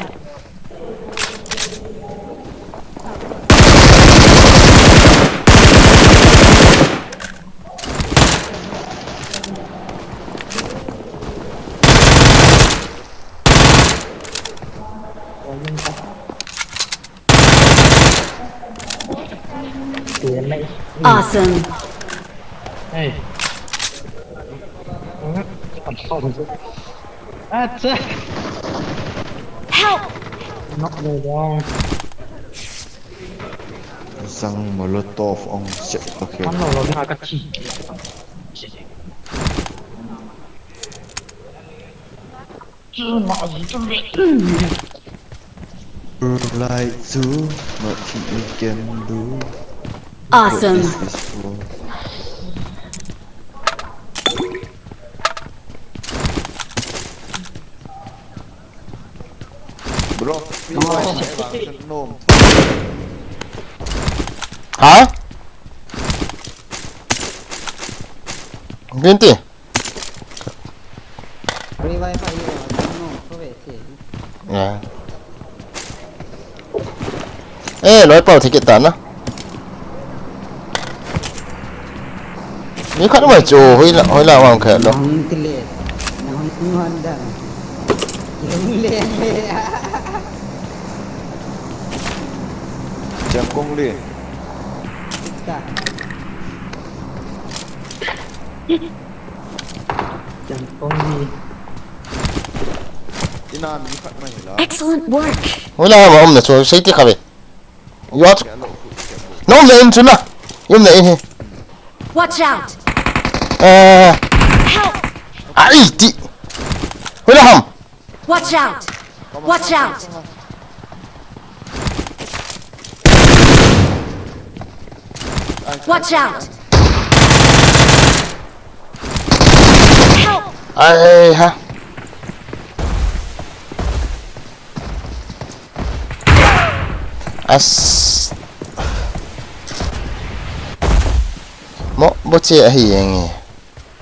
Awesome. Hey. Acha. Help! Knock le dong. Sang Molotov ong sep okay. Ano lo na ka chi. Like to, nothing we can do. Awesome. This is war. Bro, free fire, no. Ha? Ginti. Free wifi, no, so ve si. Ya. Eh, loi pau thei kit ta na. Ni khat mai chu, hoi la, hoi la wang khe lo. Nang ti le, nang ngon da. Yung le le. Chang kong le. Ta. Chang kong le. Ina mi khat mai la. Excellent work. Hoi la ma um na chu, sei ti kha ve. Yot. Nom le in chu na. Yum le in hi. Watch out! Eh. Ai, ti. Hoilang ham. Watch out! Watch out! Watch out! Help! Ai ha. As. Mo, boche ahi yeng e.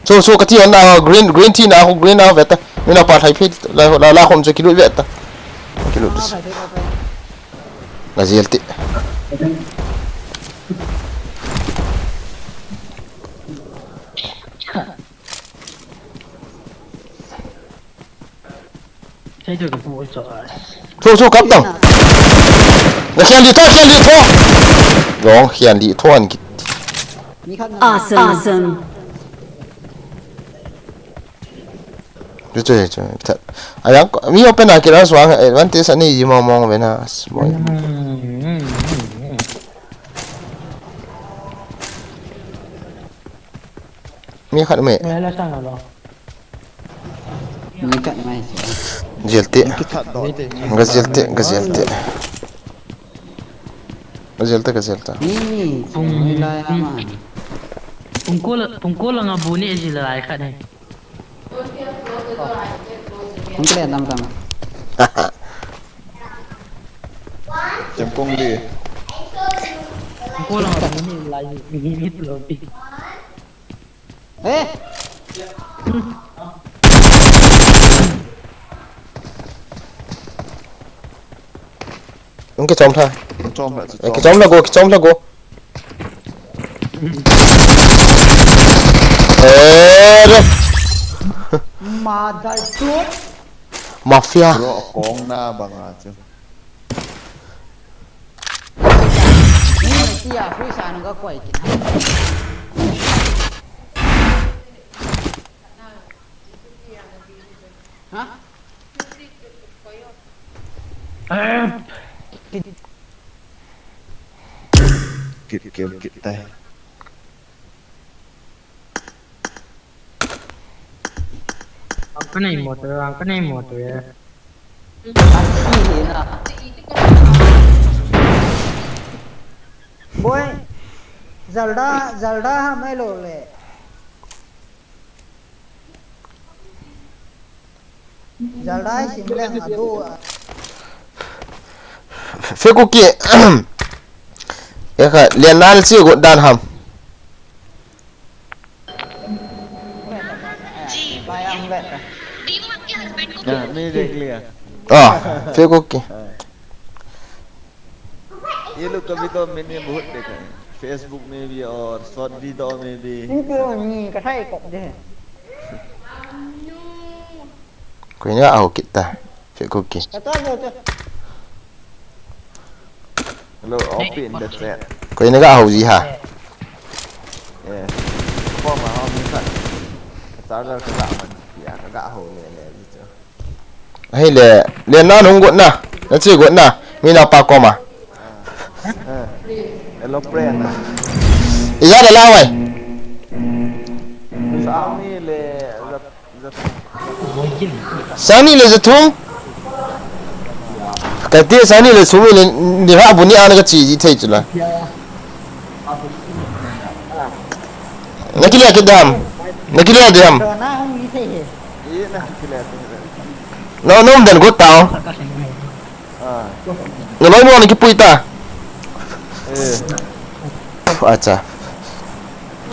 So, so, kati na, green, green tea na, green na, veta. Mina pa thai phi, la, la, la, khom che kilut veta. Kilut dis. La jel te. Thei tu ka pu cho a. Chu, chu, kap tang. Nga khian di tho, khian di tho. Long khian di tho an kit. Awesome. Awesome. Chu, chu, chu, chu. Ayang, mi open a kira suang, advantage ani ji mong mong vena. Boy. Mi khat me. Wala sang lo. Ni kat mai si. Jel te. Ni kithat do te. Ga jel te, ga jel te. Ga jel te, ga jel te. Ni, ni, pung, ni lai pung, ha man. Pung ko la, pung ko la nga bu ni jil lai khat ni. Pung ko le nam tam. Chem kong di. Pung ko la nga bu ni lai ni ni lo pi. Eh? Hung kichom tha. Chom la, eh, chom. Kichom la go, kichom la go. Eh, re. Ma dai tu. Mafia. Ro kong na banga chu. Ni tia free sa nung ka koi kit. Ha? Kit, kit, kit tai. Ang kanai motor, ang kanai motor ya. Boy, Zelda, Zelda ha mai lo le. Zelda sim le adu. Fe ku ki. Ya ka, lian nan si gu dan ham. हाँ, नहीं देख लिया। हाँ, फेंको के। हाँ। ये लोग का भी तो मैंने बहुत देखा है, Facebook में भी और short video में भी। इनको नहीं, कसाई को दे। कोई नहीं, आओ कितना। Fe ku ki. Hello, open the chat. Koi na ga hou ji ha. Eh. Ko ma ho mi khat. Charger ka ga man. Ya ka ga hou le le ji chu. Ahile, le na nung got na. Na chi got na. Mi na pa ko ma. Eh. Hello, friend. Ija le la wai. Sami le Sangni le jathum. Kati sangni le sum le ni ha bu ni ana kachi ji thei chula. Na kile kit dam. Na kile dam. No, no, den got tao. Ah. Naloi mo na kipui ta. Eh. Acha.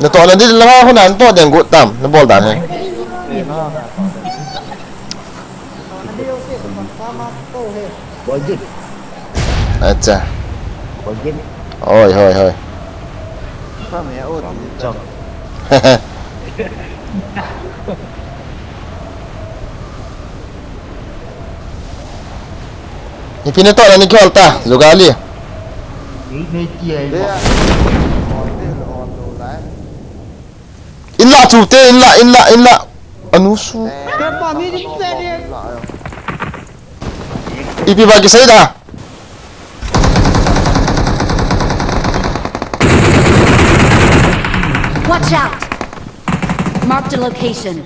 Natoh na di langa huna natoh den got tam. Nabol dan he. Eh, na, na. Acha. Oi, hoi, hoi. Sa me o di. Chok. Ipi natoh na ni kihol ta, Zugali. Inla chu te, inla, inla, inla. Anu su. Ipi ba kisei da. Watch out! Marked a location.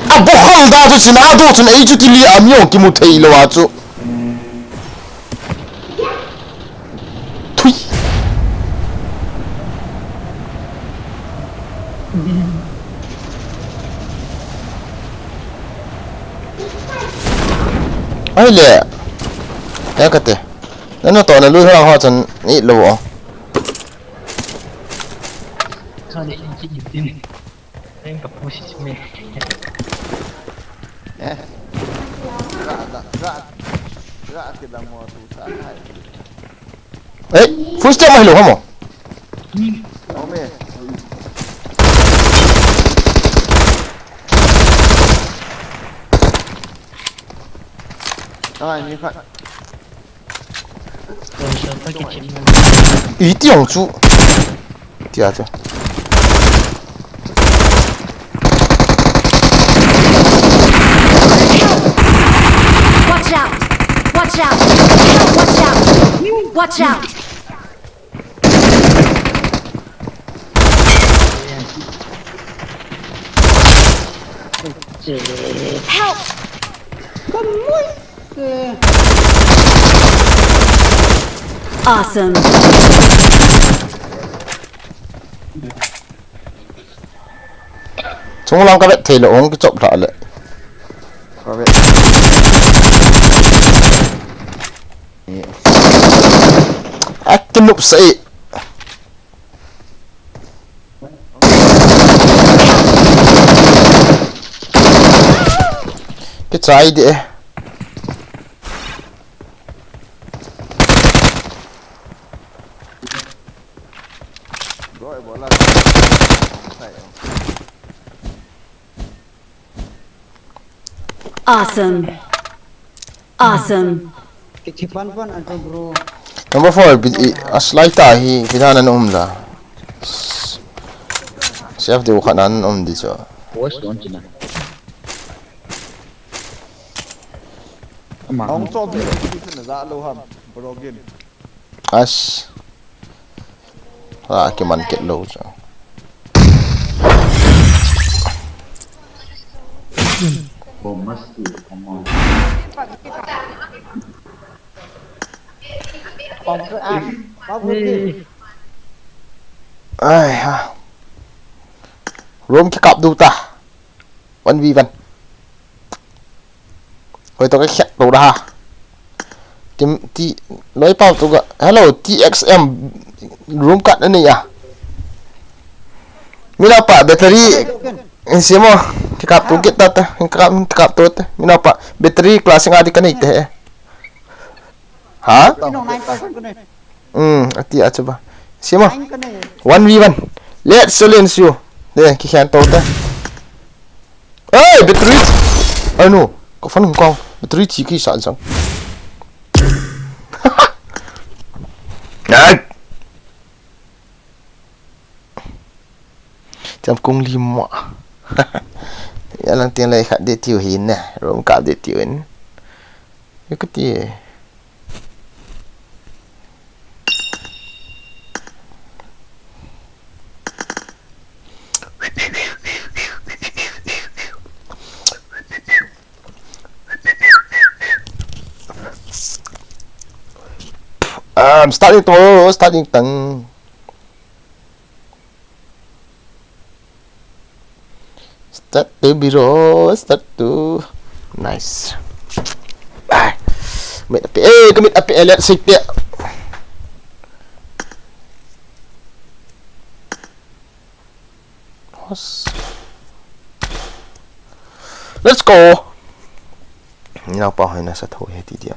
A bokhang da chu china do chun ei chu tili a mi ong kimu thei lo a chu. Thui. Ai le. Ya kate. Nana to na lui hang ho chan ni lo. Sorry, in ki in tin. Ring ka push is me. Eh. Ra, ra, ra. Ra, kidang mo tu sa hai. Eh, full step mai lo hamo. Ome. Ai, ni khat. Iti ong chu. Tia chu. Watch out! Watch out! Watch out! Watch out! Help! Awesome. Chunglang ka vet thei lo ong kichop ta le. Ka vet. Akinup sei. Kichai de. Awesome. Awesome. Kichipan pan ato bro. Number four, bi-, i, a slide ta hi, pidana na umla. Chef de ukha nan um di cho. Boys don china. Ama. Hong cho bi, bi na za lo ham, bro gin. As. Ah, kiman kit lo chu. Bomb must be, come on. Ai ha. Room kikap diu ta. One v one. Hoi to ka khet lo da ha. Kim ti loi pau tu ga. Hello, T X M. Room kat na ni ya. Mina pa battery. Insimo. Kikap tu kit ta ta. Kikap, kikap tu ta. Mina pa battery class nga di ka nei te. Ha? Ino nine percent ko ne. Hmm, ati achu ba. Sima. Nine ko ne. One v one. Let's challenge you. De, kikhen to ta. Hey, battery. Ai no. Ka phone kong. Battery chi ki sa jang. Ai. Cham kung li mo. Ya lang tiang lai khat de tiu hin ne. Room kap de tiu hin. Yu ka ti. I'm starting to, starting tang. Start to biro, start to. Nice. Ah. Mit api, eh, ka mit api, eh, let's hit it. Hos. Let's go. Ni nau pa hoi na sa tho he ti dia.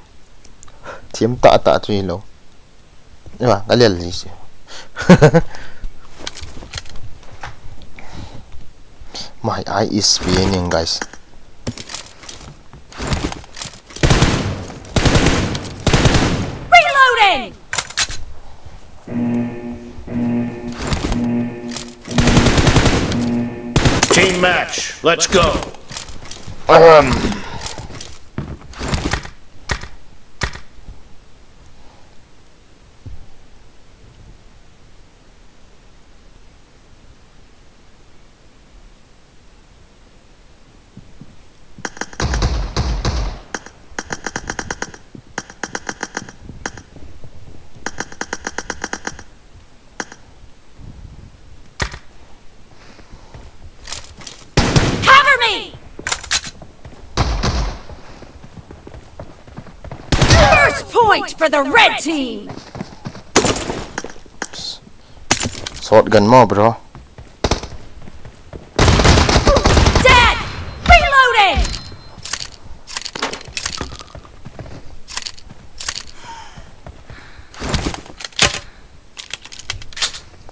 Thiam ta ta chu hi lo. Ewa, ka lel ji si. My eye is paining, guys. Reloading! Team match, let's go. Um. Point for the red team. Shotgun mo, bro. Dead. Reloading.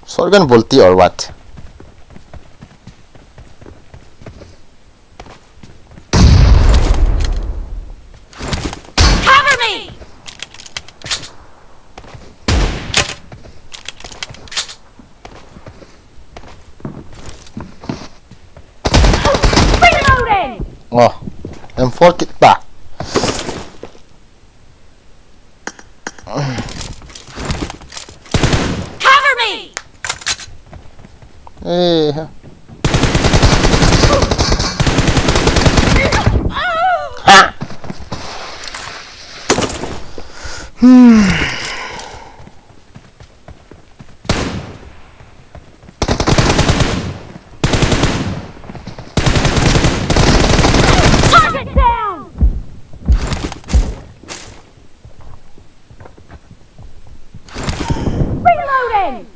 Shotgun bolti or what? Cover me! Reloading! Oh, M four kit ba? Cover me! Eh. Ha! Hmm. Target down! Reloading!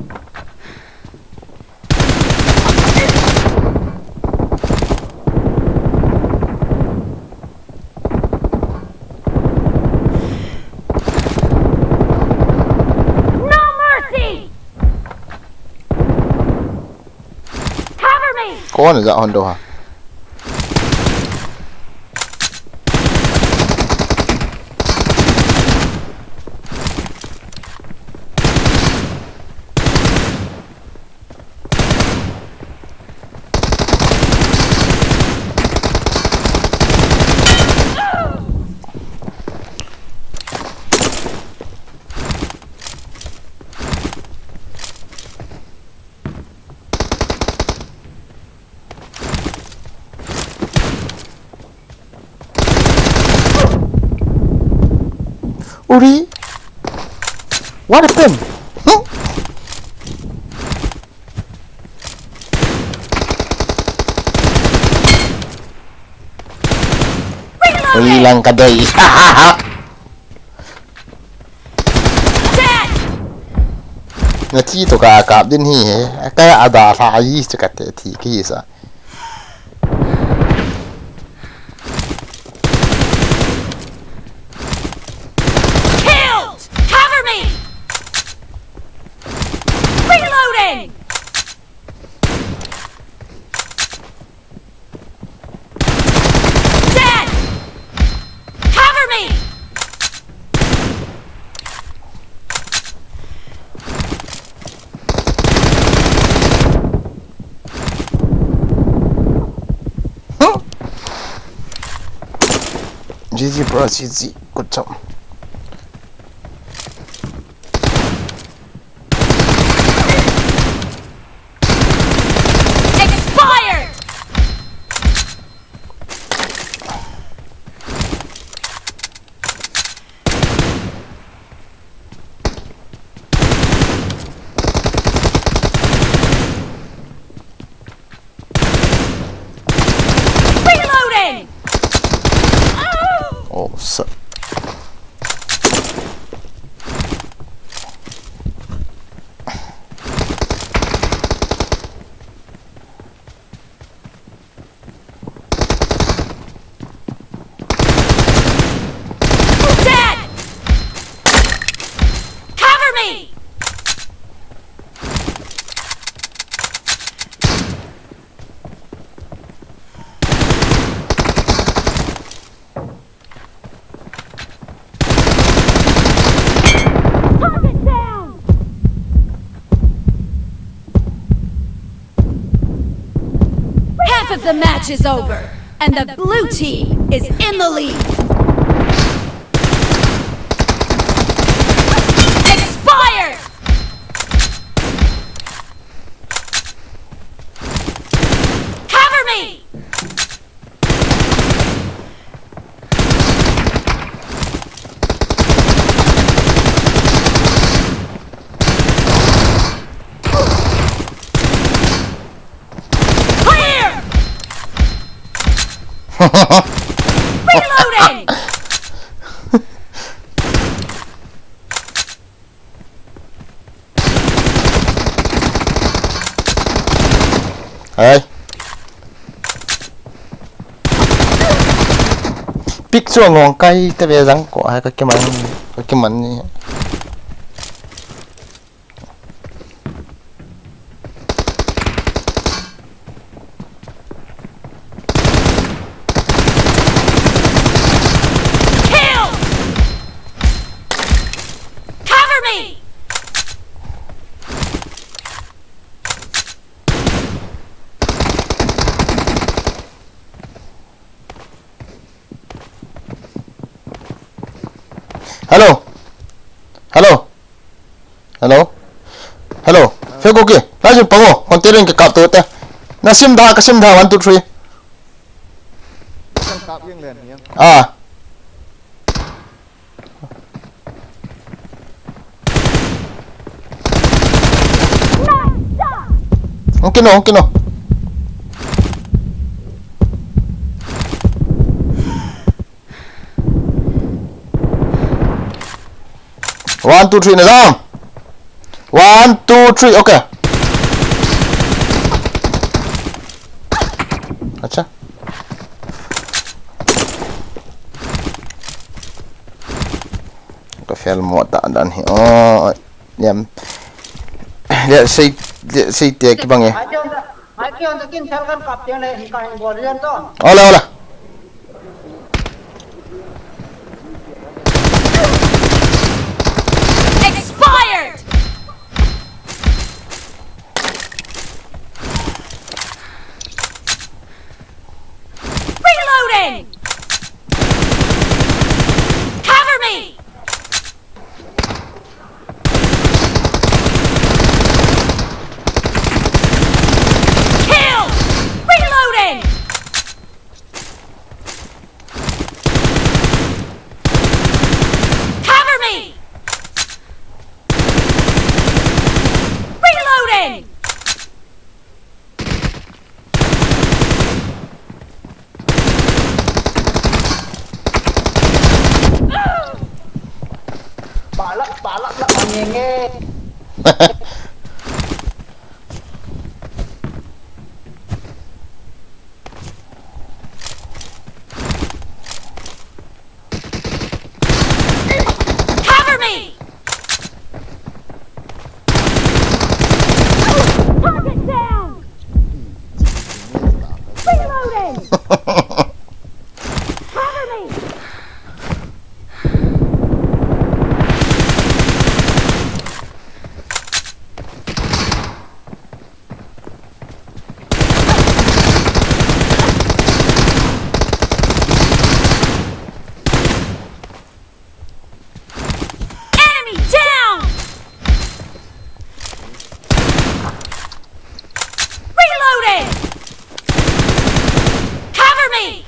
No mercy! Cover me! Kon ja hon do ha. Uri. What happened? Huh? Uri lang ka dei. Dead! Na thi to ka kap din hi he. Ka ada la yi chu ka te thi ki sa. Killed! Cover me! Reloading! Dead! Cover me! Huh? G G, bro, G G. Good job. Expired! Reloading! Oh, sa- Dead! Cover me! Target down! Half of the match is over, and the blue team is in the lead. Expired! Cover me! Clear! Reloading! Hai. Pik chu ngong kai te ve jang ko hai ka kiman, ka kiman ni. Kill! Cover me! Hello. Hello. Hello. Hello. Fe ko ke. Na jin pango. Hon te ren ke kap to te. Na sim da, ka sim da, one, two, three. Kan kap yang len yang. Ah. Hong kino, hong kino. One, two, three, na jam. One, two, three, okay. Acha. Ka fel mo ta dan hi. Oh, niam. Let's say, let's say te kibang e. Ola, ola. Expired! Reloading! Cover me! Kill! Reloading! Cover me! Reloading! Balak, balak, balak, ngenge. Cover me! Target down! Reloading! Cover me! Enemy down! Reloading! Cover me!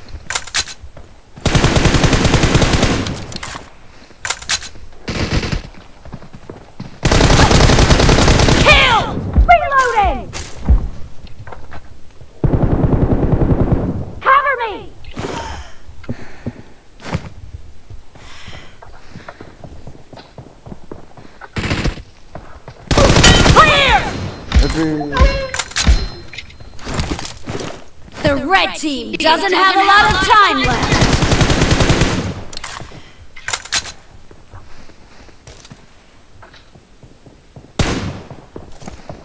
Kill! Reloading! Cover me! Clear! The red team doesn't have a lot of time left.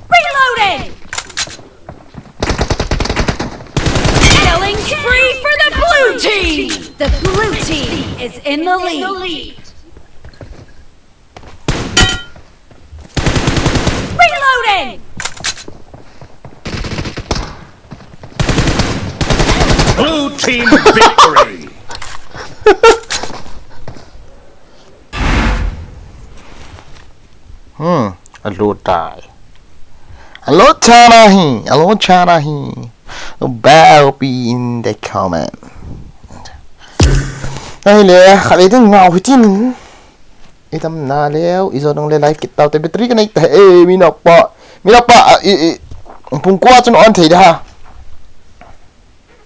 Reloading! Killing spree for the blue team! The blue team is in the lead. Reloading! Blue team victory! Hmm, a lot die. A lot chana hi, a lot chana hi. Bow be in the comment. Ai le, khat le ding ngau hitin. I tam na leu, i jo nung le like kit tau te battery ka nei ta e, mi na pa. Mi na pa, a, i, i, pung kua chun on thei da ha.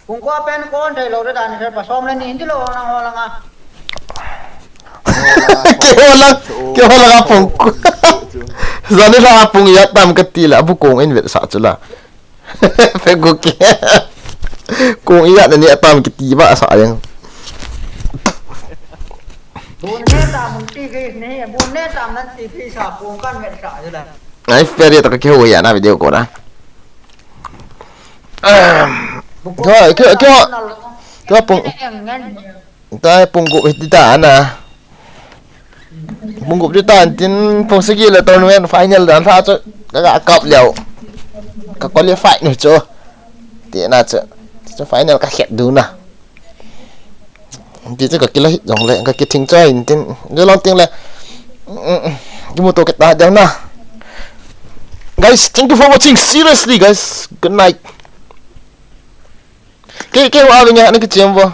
Pung kua pen kon thei lo da dan, thei pa som le ni, hindi lo, nang ho langa. Ke ho lang, ke ho langa pung kua. Jani la pung ya tam ka ti la, bu kong in vet sa chu la. Pegu ke. Kong iya na ni atam kiti ba sa yang. Bun ne tam ti ke ne, bun ne tam nan ti pi sa pung kan men sa je la. Ai, peri to ke ho ya na video ko na. Kyo, kyo, kyo. Kyo pung. Tai pung gup hiti ta na. Pung gup hiti ta, tin pung sagi le tournament final dan sa chu ka, ka kap leo. Ka qualify nu chu. Ti na chu. Chu final ka het du na. Ti chu ka kila hit jong le, ka kithing chu in tin. Ju long ting le. Kimu to kita deu na. Guys, thank you for watching. Seriously, guys. Good night. Ke, ke wa nya na kichem bo.